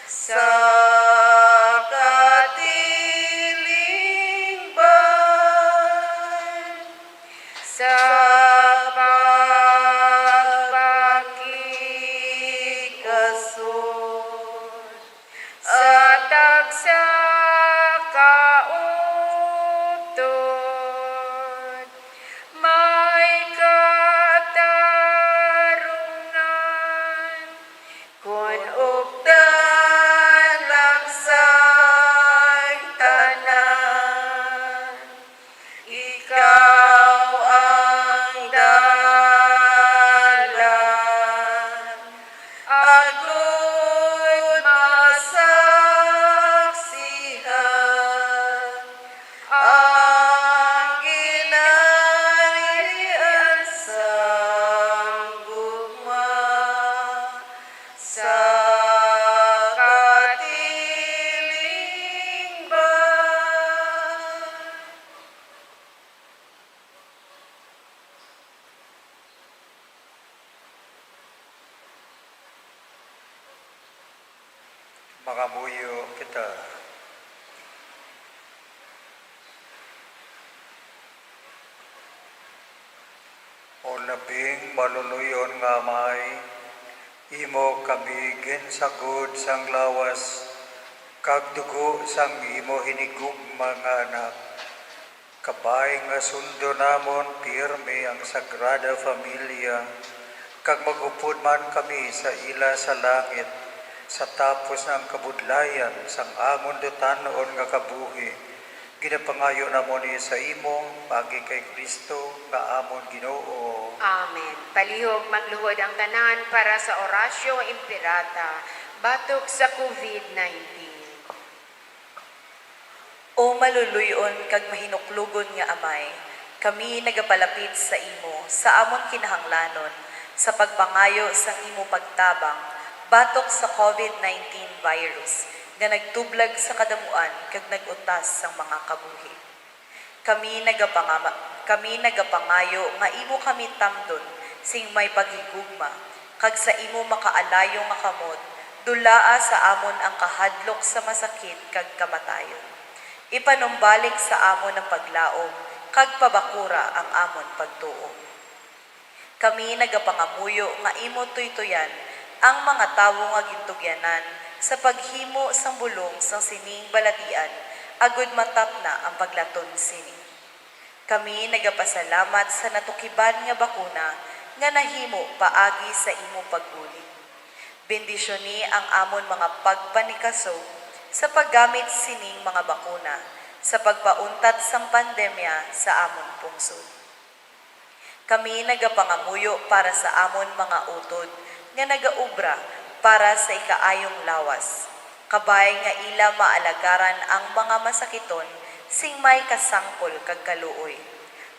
sa katilingban. Sa pagpakikasud sa tagsa ka utod, may katarungan, kun updan lang sang tanan. Ikaw ang dalan, agud masaksihan ang ginharian sang gugma sa katilingban. Mangamuyo kita. O labing maluluy-on nga Amay, imo kami ginsagod sang lawas kag dugo sang imo hinigugma nga Anak. Kabay nga sundon namon pirme ang Sagrada Familia, kag mag-upod man kami sa ila sa langit, sa tapos nga ang kabudlayan sang amon dutan-on nga kabuhi. Ginapangayo namon ini sa imo, paagi kay Cristo nga amon Ginoo. Amen. Palihog magluhod ang tanan para sa Oratio Imperata batok sa covid nineteen. O maluluy-on kag mahinuklogon nga Amay, kami nagapalapit sa imo sa amon kinahanglanon sa pagpangayo sang imo pagtabang batok sa covid nineteen virus nga nagtublag sa kadamuan kag nag-utas sang mga kabuhi. Kami nagapangama-, kami nagapangayo nga imo kami tamdon sing may paghigugma, kag sa imo makaalayo nga kamot, dulaa sa amon ang kahadlok sa masakit kag kamatayon. Ipanumbalik sa amon ang paglaom, kag pabakura ang amon pagtuo. Kami nagapangamuyo nga imo tuytoyan ang mga tawo nga gintugyanan sa paghimo sang bulong sang sining balatian, agud matapna ang paglaton sini. Kami nagapasalamat sa natukiban nga bakuna nga nahimo paagi sa imo pagbulig. Bendisyoni ang amon mga pagpanikasog sa paggamit sining mga bakuna sa pagpauntat sang pandemya sa amon pungsod. Kami nagapangamuyo para sa amon mga utod nga nagaobra para sa ikaayong lawas, kabay nga ila maalagaran ang mga masakiton sing may kasangpol kag kaluoy.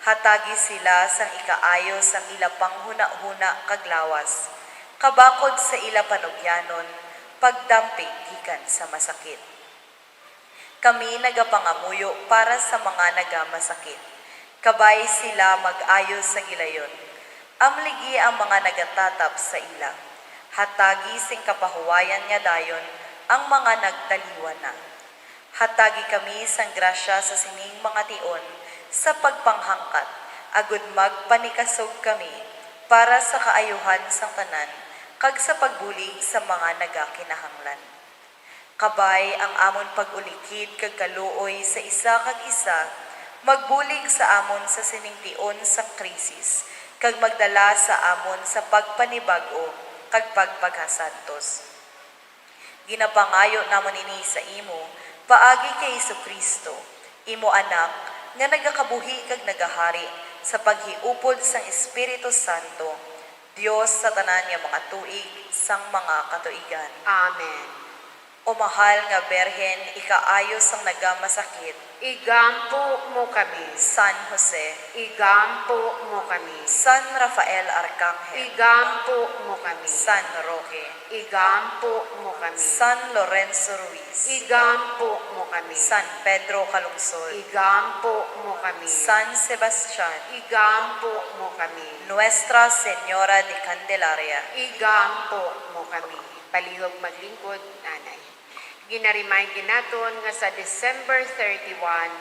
Hatagi sila sang ikaayo sang ila panghunahuna kag lawas, kabakod sa ila panugyanon, pagdampi gikan sa masakit. Kami nagapangamuyo para sa mga nagamasakit, kabay sila mag-ayo sa gilayon. Amligi ang mga nagatatap sa ila. Hatagi sing kapahuwayan nga dayon ang mga nagtaliwan na. Hatagi kami sang grasya sa sining mga tion sa pagpanghangkat, agud magpanikasog kami para sa kaayuhan sang tanan kag sa pagbulig sa mga nagakinahanglan. Kabay ang amon pag-ulikid kag kaluoy sa isa kag isa, magbulig sa amon sa sining tion sang krisis, kag magdala sa amon sa pagpanibag-o kag pagpagasantos. Ginapangayo namon ini sa imo, paagi kay Jesu-Cristo, imo Anak, nga nagakabuhi kag nagahari sa paghiupod sang Espiritu Santo, Dios sa tanan nga mga tuig sang mga katuigan. Amen. O mahal nga Birhen, ikaayo sang nagamasakit, igampo mo kami. San Jose, igampo mo kami. San Rafael Arcangel, igampo mo kami. San Roque, igampo mo kami. San Lorenzo Ruiz, igampo mo kami. San Pedro Calungsod, igampo mo kami. San Sebastian, igampo mo kami. Nuestra Señora de Candelaria, igampo mo kami. Palihog maglingkod, Nanay. Gina-remind gid naton nga sa December thirty-one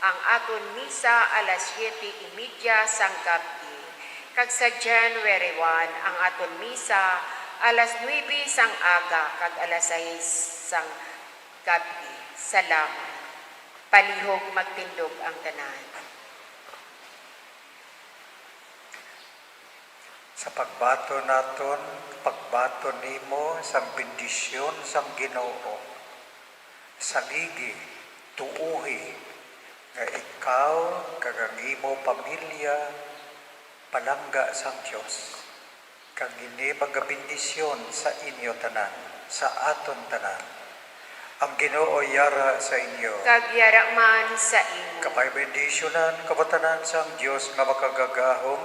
ang aton misa alas siyete y media sang gab-i, kag sa January one ang aton misa alas nuebe sang aga kag alas sais sang gab-i. Salamat. Palihog magtindog ang tanan. Sa pagbaton naton, pagbaton nimo sang bendisyon sang Ginoo. Saligi, tuohi nga ikaw kag ang imo pamilya palangga sang Dios, kag ini magabendisyon sa inyo tanan, sa aton tanan. Ang Ginoo yara sa inyo. Kag yara man sa imo. Kapay bendisyonan kamo tanan sang Dios nga makagagahom,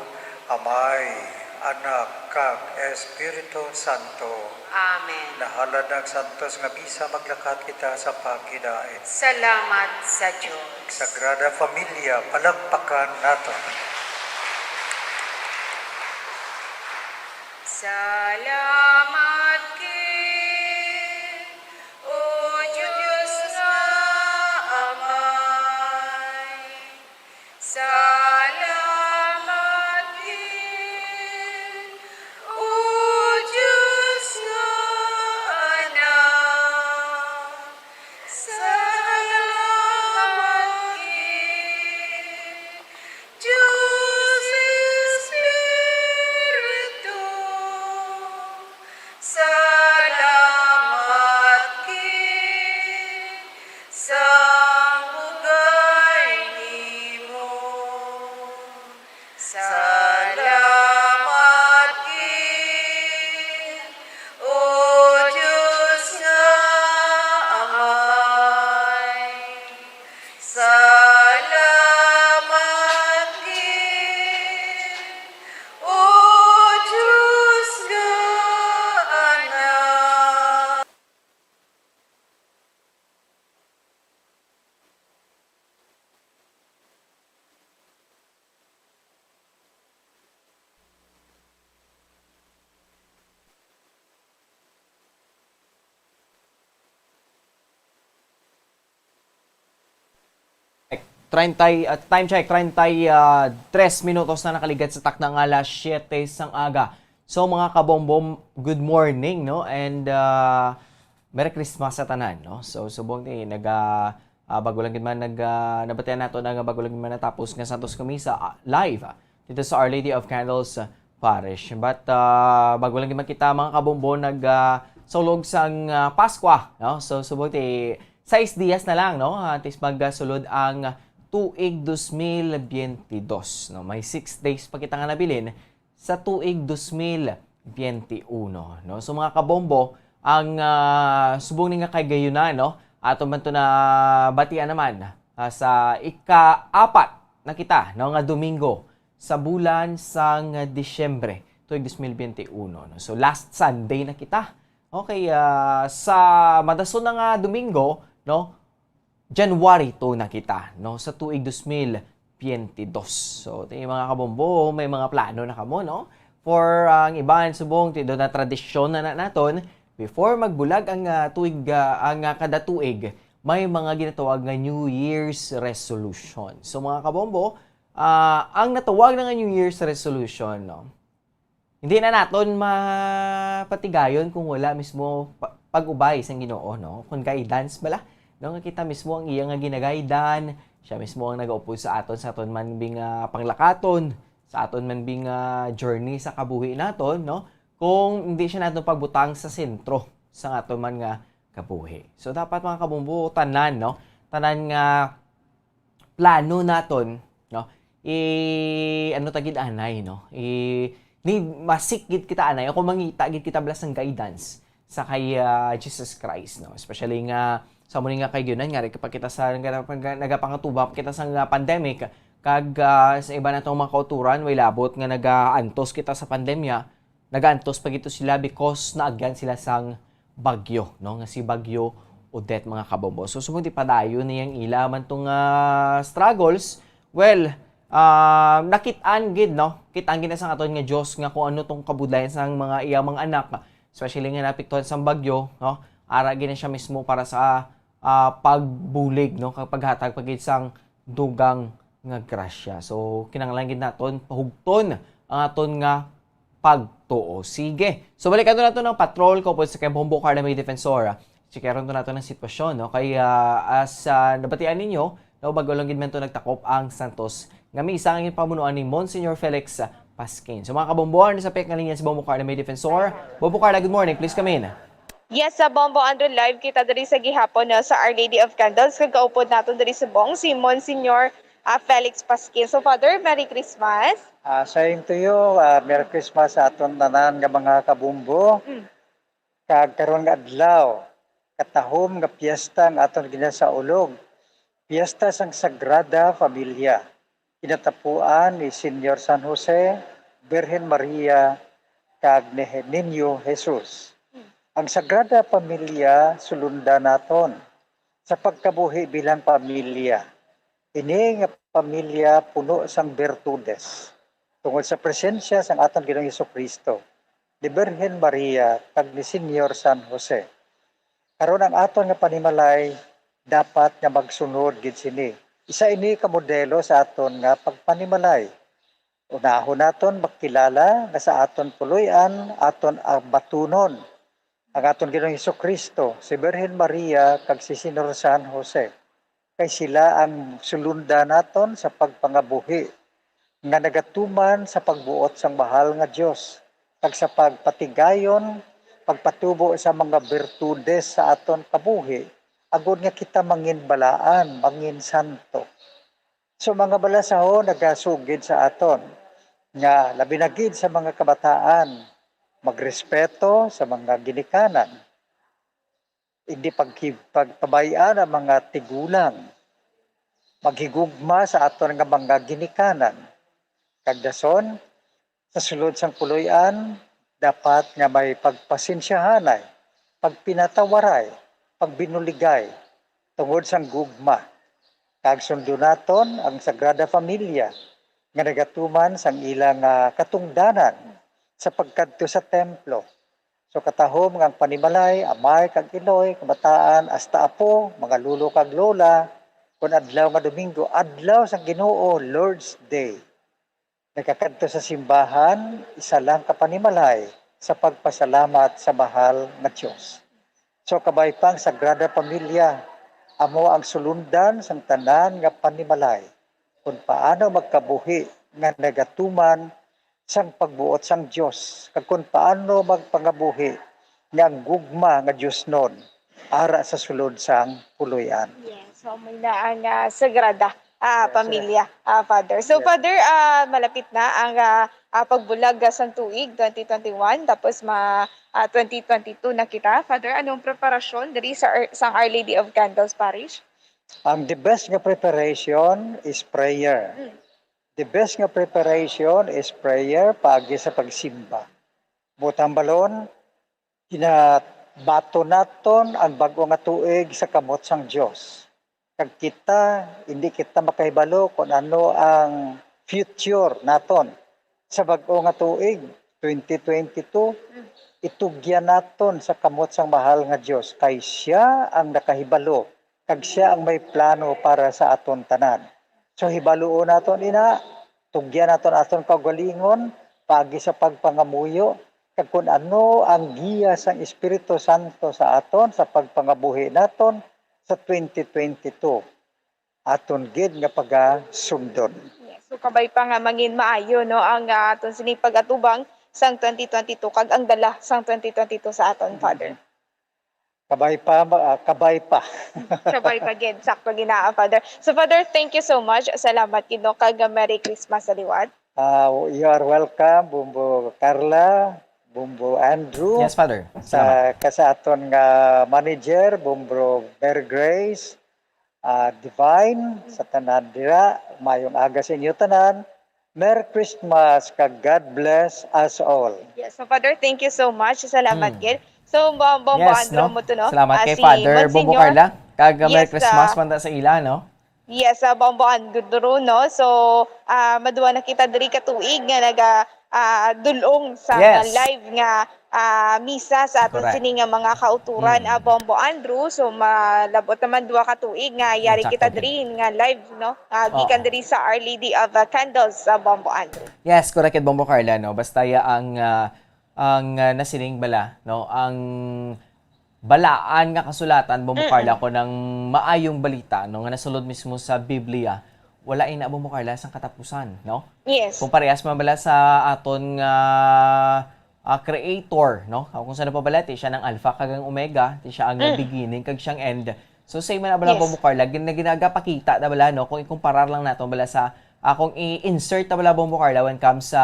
Amay, Anak, kag Espiritu Santo. Amen. Nahalad na ang santos nga misa, maglakat kita sa paghidait. Salamat sa Dios. Sagrada Familia, palakpakan naton. Salamat gid, O Dios nga Amay. Salamat gid, O Dios nga Anak. Salamat gid, Dios Espiritu. Salamat gid sang bugay nimo. Salamat gid, O Dios nga Amay. Salamat gid, O Dios nga Anak. Treinta y, ah, time check, treinta y tres minutos na nakaligat sa takna nga alas siyete sang aga. So, mga kabombom, good morning, no? And, ah, Merry Christmas sa tanan, no? So, subong ni naga, ah, bago lang gid man nag, ah, nabatian nato na nga bago lang gid man natapos nga Santos nga Misa, ah, live, ah, dito sa Our Lady of Candles, ah, Parish. But, ah, bago lang gid man kita, mga kabombo, nag, ah, sulog sang, ah, Paskwa, no? So, subong ti sais dias na lang, no? Antes magsulod ang tuig dos mil biyente dos, no? May six days pa kita nga nabilin sa tuig dos mil biyente uno, no? So, mga kabombo, ang, ah, subong ni nga kahigayunan, no? Ato man to na batian naman, ah, sa ika-apat na kita, no, nga Domingo sa bulan sang Disyembre, tuig dos mil biyente uno, no? So, last Sunday na kita. Okay, ah, sa madason na nga Domingo, no, January two na kita, no, sa tuig dos mil biyente dos. So, ti mga kabombo, may mga plano na kamo, no? For, ah, ang iban, subong, ti do na tradisyon na, na naton, before magbulag ang, ah, tuig, ah, ang, ah, kada tuig, may mga ginatawag nga New Year's resolution. So, mga kabombo, ah, ang natawag na nga New Year's resolution, no, hindi na naton mapatigayon kung wala mismo pa-, pag-ubay sang Ginoo, no? Kung guidance bala, no? Nga kita mismo ang iya nga ginagaydan, siya mismo ang nagaupod sa aton, sa aton man bing, ah, panglakaton, sa aton man bing, ah, journey sa kabuhi naton, no? Kung hindi siya naton pagbutang sa sentro sa aton man nga kabuhi. So, dapat, mga kabombo, tanan, no? Tanan nga plano naton, no? I, ano ta gid anay, no? I, ni, masik gid kita anay, o kung mangita gid kita bala sang guidance sa kay, ah, Jesus Christ, no? Especially nga sa amo ni nga kaayunan nga, kapag kita sa, nga, nga, nagapangatubang kita sa nga pandemic, kag, ah, sa iba natong mga kauturan, way labot nga nagaantos kita sa pandemya, nagaantos pa gito sila because naagyan sila sang bagyo, no? Nga si Bagyo Odette, mga kabombo. So, sumod ipadayon niyang ila man tong, ah, struggles. Well, ah, nakit-an gid, no? Kit-an gid na sang aton nga Dios nga kung ano tong kabudlayan sang mga iyang mga anak, especially nga naapektuhan sang bagyo, no? Ara gid na siya mismo para sa, ah, pagbulig, no? Kag paghatag pa gid sang dugang nga grasya. So, kinahanglan gid naton pahugton ang aton nga pagtuo. Sige. So, balikan nato ang patrol kaupod sa kay Bombo Carla May Defensor. Checkeron to nato ang sitwasyon, no? Kay, ah, as, ah, nabatian ninyo, no, bag-o lang gid man to nagtakop ang Santos nga Misa nga ginpamunuan ni Monsignor Felix Pasquin. So, mga kabombo, sa pek nga linya si Bombo Carla May Defensor. Bombo Carla, good morning. Please come in. Yes, sa Bombo Andrew, live kita diri sa gihapon, no, sa Our Lady of Candles. Kag kaupod naton diri subong si Monsignor, ah, Felix Pasquin. So, Father, Merry Christmas. Ah, same to you. Ah, Merry Christmas sa aton tanan nga mga kabombo. Mm. Kag karon nga adlaw, katahom nga piyesta ang aton ginasaulog, piyesta sang Sagrada Familia, kinatapuan ni Señor San Jose, Birhen Maria, kag ni He-, Niño Jesus. Ang Sagrada Familia sulondan naton sa pagkabuhi bilang pamilya. Ini nga pamilya puno sang birtudes tungod sa presensya sang aton Ginoong Jesu-Cristo, ni Birhen Maria, kag ni Señor San Jose. Karon, ang aton nga panimalay dapat nga magsunod gid sini. Isa ini ka modelo sa aton nga pagpanimalay. Unahon naton makilala nga sa aton puloy-an aton abatunon ang aton Ginoong Jesu-Cristo, si Birhen Maria, kag si Señor San Jose, kay sila ang sulondan naton sa pagpangabuhi nga nagatuman sa pagbuot sang mahal nga Dios, kag sa pagpatigayon, pagpatubo sa mga birtudes sa aton kabuhi, agod nga kita mangin balaan, mangin santo. So, mga balasahon nagasugid sa aton nga labi na gid sa mga kabataan, magrespeto sa mga ginikanan, hindi paghi-, pagpabay-an ang mga tigulang, maghigugma sa aton nga mga ginikanan, kag dason, sa sulod sang puloy-an, dapat nga may pagpasensyahanay, pagpinatawaray, pagbinuligay, tungod sang gugma. Kag sundon naton ang Sagrada Familia nga nagatuman sang ila nga katungdanan sa pagkadto sa templo. So, katahom nga ang panimalay, amay kag iloy, kabataan, hasta apo, mga lolo kag lola, kun adlaw nga Domingo, adlaw sang Ginoo, Lord's Day, nagakadto sa simbahan, isa lang ka panimalay sa pagpasalamat sa mahal nga Dios. So, kabay pa ang Sagrada Familia, amo ang sulundan sang tanan nga panimalay, kun paano magkabuhi nga nagatuman sang pagbuot sang Dios, kag kun paano magpangabuhi nga ang gugma nga diosnon ara sa sulod sang puloy-an. Yes, so may na ang, ah, Sagrada, ah, Yes, sir. Pamilya, ah, Father. So, Yes. Father, ah, malapit na ang, ah, ah, pagbulag, ah, sang tuig twenty twenty-one, tapos ma-, ah, twenty twenty-two na kita. Father, anong preparasyon diri sa Ar-, sang Our Lady of Candles Parish? Ang the best nga preparation is prayer. Mm. The best nga preparation is prayer paagi sa pagsimba. Buot hambalon, ginabaton naton ang bag-o nga tuig sa kamot sang Dios. Kag kita, hindi kita makahibalo kung ano ang future naton sa bag-o nga tuig, twenty twenty-two. Itugyan naton sa kamot sang mahal nga Dios, kay siya ang nakahibalo kag siya ang may plano para sa aton tanan. So, hibaluon naton ina, tugyan naton aton kaugalingon paagi sa pagpangamuyo, kag kun ano ang giya sang Espiritu Santo sa aton sa pagpangabuhi naton sa twenty twenty-two. Aton gid nga pagasundon. Yes. So, kabay pa nga mangin maayo, no, ang, ah, aton sining pag-atubang sang twenty twenty-two kag ang dala sang twenty twenty-two sa aton, Father. Kabay pa, ah, kabay pa. Kabay pa gid, sakto gid na, Father. So, Father, thank you so much. Salamat gid, no, kag Merry Christmas sa liwat. Ah, you are welcome, Bumbo Carla, Bumbo Andrew. Yes, Father. Salamat. Sa, ka sa aton nga manager, Bumbo Bear Grace, ah, Divine, sa tanan dira, mayong aga sa inyo tanan. Merry Christmas, kag God bless us all. Yes, so Father, thank you so much. Salamat, Mm. gid. So, Bom-, Bombo Yes, Andrew no? mo to, no? Salamat Ah, kay si Father Bombo Monsignor. Carla. Kag, uh, Merry Yes, Christmas ah, man ta sa ila, no? Yes, ah, Bombo Andrew, no? So, ah, madua na kita diri ka tuig nga naga, ah, dul-ong sa Yes. live nga, ah, misa sa aton Correct. sini nga mga kauturan, Mm. ah, Bombo Andrew. So, malabot naman dua ka tuig nga yari Exacto, kita gid. diri nga live, no? Ah, gikan Oo. diri sa Our Lady of, ah, Candles sa Bombo Andrew. Yes, correct, Bombo Carla, no? Basta ya ang, ah, ang, ah, nasiling bala, no? Ang balaan nga kasulatan, Bombo Mm-mm. Carla, ko ng maayong balita, no, nga nasulod mismo sa Biblia, wala ina, Bombo Carla, sang katapusan, no? Yes. Kung parehas man bala sa aton nga, ah, creator, no? Kung sino pa bala, ti siya ng Alpha kag ang Omega, ti siya ang Mm. beginning kag siyang end. So, same man na bala, Yes. Bombo Carla, gin-, na ginagapakita na bala, no? Kung ikumparar lang nato bala sa, ah, kung i-insert na bala, Bombo Carla, when comes sa,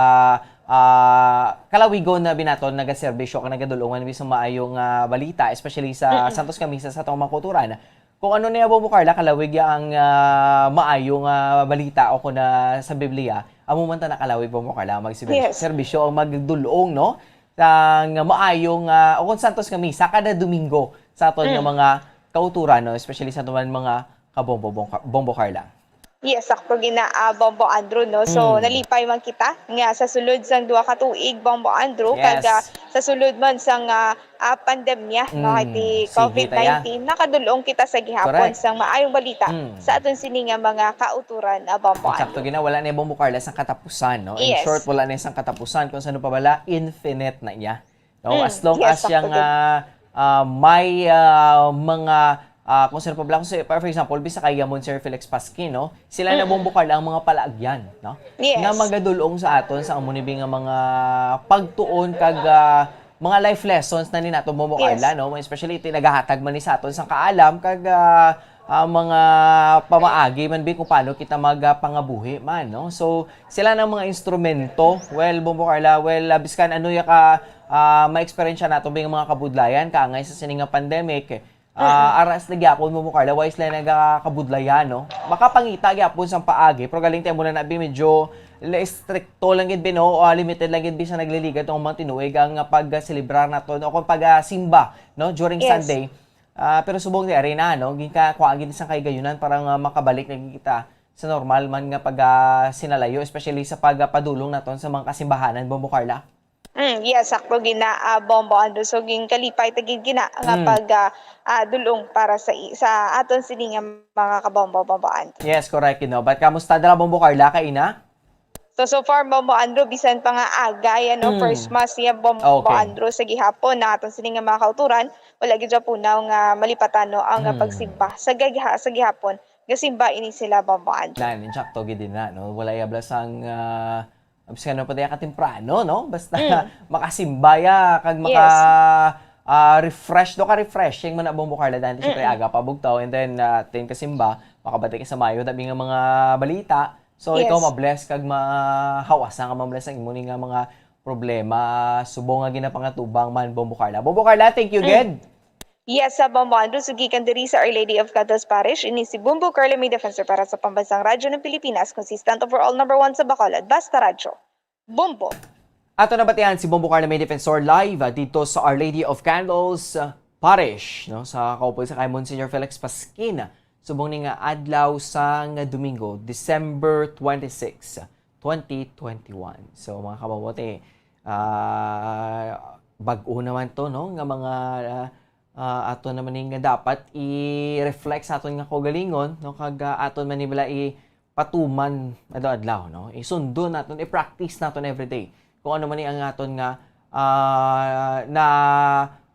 ah, kalawigon na binaton nagaserbisyo kag nagadulungan bisang maayong, ah, balita, especially sa Mm-mm. Santos nga Misa sa atong mga kulturan. Kung ano niya, Bombo Carla, kalawig ya ang, ah, maayong, ah, balita o kung na sa Biblia, amo man ta nakalawig, Bombo Carla, ang magserbisyo, Yes. serbisyo, ang magdulong, no? Sang maayong, ah, o kung Santos nga Misa kada Domingo sa aton nga Mm. mga kauturan, no? Especially sa aton mga kabombo, Bombo Carla. Yes, sakto gina, ah, Bombo Andrew, no? So, Mm. nalipay man kita nga sa sulod sang duha ka tuig, Bombo Andrew, Yes. kag, ah, sa sulod man sang, ah, ah, pandemya, no, Mm, kay ti sige, COVID nineteen, nakadulong kita sa gihapon Correct. sang maayong balita Mm. sa aton sini nga mga kauturan, ah, Bombo Andrew. Sakto gina, wala na, Bombo Carla, sang katapusan, no? In Yes. short, wala na sang katapusan. Kung sino pa bala, infinite na iya. No? Mm, As long yes, as yang, sakto gid. ah, ah, may, ah, mga, ah, kung sino pa bala, kung si-, for example, bisa kay Monsignor Felix Pasquin, no? Sila na, Mm-mm. Bombo Carla, ang mga palaagyan, no? Yes. Nga magadulong sa aton sa amo ni nga mga pagtuon kag, ah, mga life lessons na ni nato, Bombo Yes. Carla, no? Especially, ti nagahatag man ni sa aton sang kaalam kag, ah, ah, mga pamaagi man bi kung paano kita magapangabuhi man, no? So, sila na mga instrumento. Well, Bombo Carla, well, ah, biskan ano ya ka, ah, ma-eksperyensya nato bing mga kabudlayan kaangay sa sini nga pandemic, ah, Mm-mm. aras na gyapon, Bombo Carla, why sila nagakabudlayan, no? Makapangita gyapon sang paagi, pero galing tayo muna na bi medyo le-, estrikto lang gid bi, no? O, ah, limited lang gid bi sa nagliligad tong mga tinuig ang, ah, pagselebrar nato, no? Kung pagsimba, no? During Yes. Sunday. Ah, pero subong ni arena, no? Ginkakuha gid sang kahigayonan para nga makabalik na gid kita sa normal man nga pag, ah, sinalayo, especially sa pagpadulong naton sa mga kasimbahanan, Bombo Carla. Mm, yes, sakto gina, ah, Bombo Andrew. So, ginkalipay ta gid gina nga Mm. pag, ah, ah, dulong para sa i-, sa aton sini nga mga kabombo, Bombo Andrew. Yes, correct, you know. But kamusta dala, Bombo Carla, kaina? So, so far, Bombo Andrew, bisan pa nga aga, yan, no, Mm. first mass, yan, Bombo Okay. Andrew, sa gihapon, na aton sini nga mga kauturan, wala gid siya punaw nga malipatan, no, ang Mm. pagsimba. Sa gagha-, sa gihapon, gasimba ini sila, Bombo Andrew. Nan, insakto gid din na, no? Wala yabla sang, ah, abis ka, no, pa diya ka temprano, no? Basta Mm. makasimba ya, kag maka, Yes. ah, refresh, do ka refreshing man na, Bombo Carla, dahil siyempre Mm-mm. aga pa bugtaw, and then, ah, ten ka simba, makabati ka sa mayo, dabi nga mga balita, So, Yes. ikaw ma-bless kag mahawasa nga ma-bless ang imo ni nga mga problema, subong nga ginapangatubang man, Bombo Carla. Bombo Carla, thank you Mm. gid. Yes, sa Bombo Andrew, so gikan diri sa Our Lady of Candles Parish, ini si Bombo Carla, may defensor para sa Pambansang Radyo ng Pilipinas, consistent overall number one sa Bacolod. Basta Radyo. Bombo. Ato nabatian si Bombo Carla, may defensor, live, ah, dito sa Our Lady of Candles, ah, Parish, no, sa kaupod sa kay Monsignor Felix Pasquin. Subong ni nga adlaw sang Domingo, December twenty-six, twenty twenty-one. So, mga kababote, ah, bag-o naman to, no, nga mga, ah, ah, ato naman ni nga dapat i-reflect sa aton nga kaugalingon, no, kag, ah, aton man ni bala ipatuman adlaw-adlaw, no, isundo naton, i-practice naton everyday. Kung ano man ni ang aton nga, ah, na,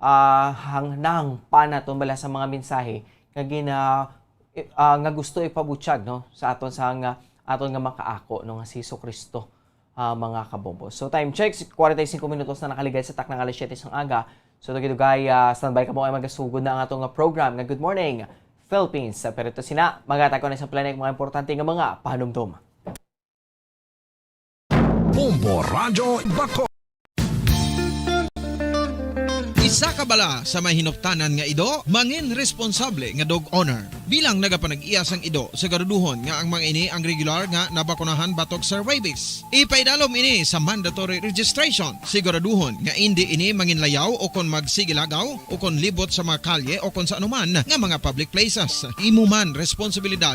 ah, hang-, nahangpan naton bala sa mga mensahe nga gina-, ah, nga gusto ipabutyag, no, sa aton sa nga, aton nga makaako, no, nga si Jesu-Cristo, ah, mga kabombo. So, time check, forty-five minutos na nakaligad sa takna nga alas siyete sang aga. So, dugay-dugay, ah, standby kamo ay magasugod na ang atong program nga Good Morning Philippines. Pero ito sina, magatag ko na sa planet mga importante nga mga panumdum. Bombo Radyo Bato. Isa ka bala sa may hinuptanan nga ido mangin responsable nga dog owner. Bilang nagapanag-iya sang ido, siguraduhon nga ang mga ini ang regular nga nabakunahan batok sa rabies. Ipaidalom ini sa mandatory registration. Siguraduhon nga indi ini manginlayaw o kon magsigilagaw o kon libot sa mga kalye o kon sa anuman nga mga public places. Imo man responsibilidad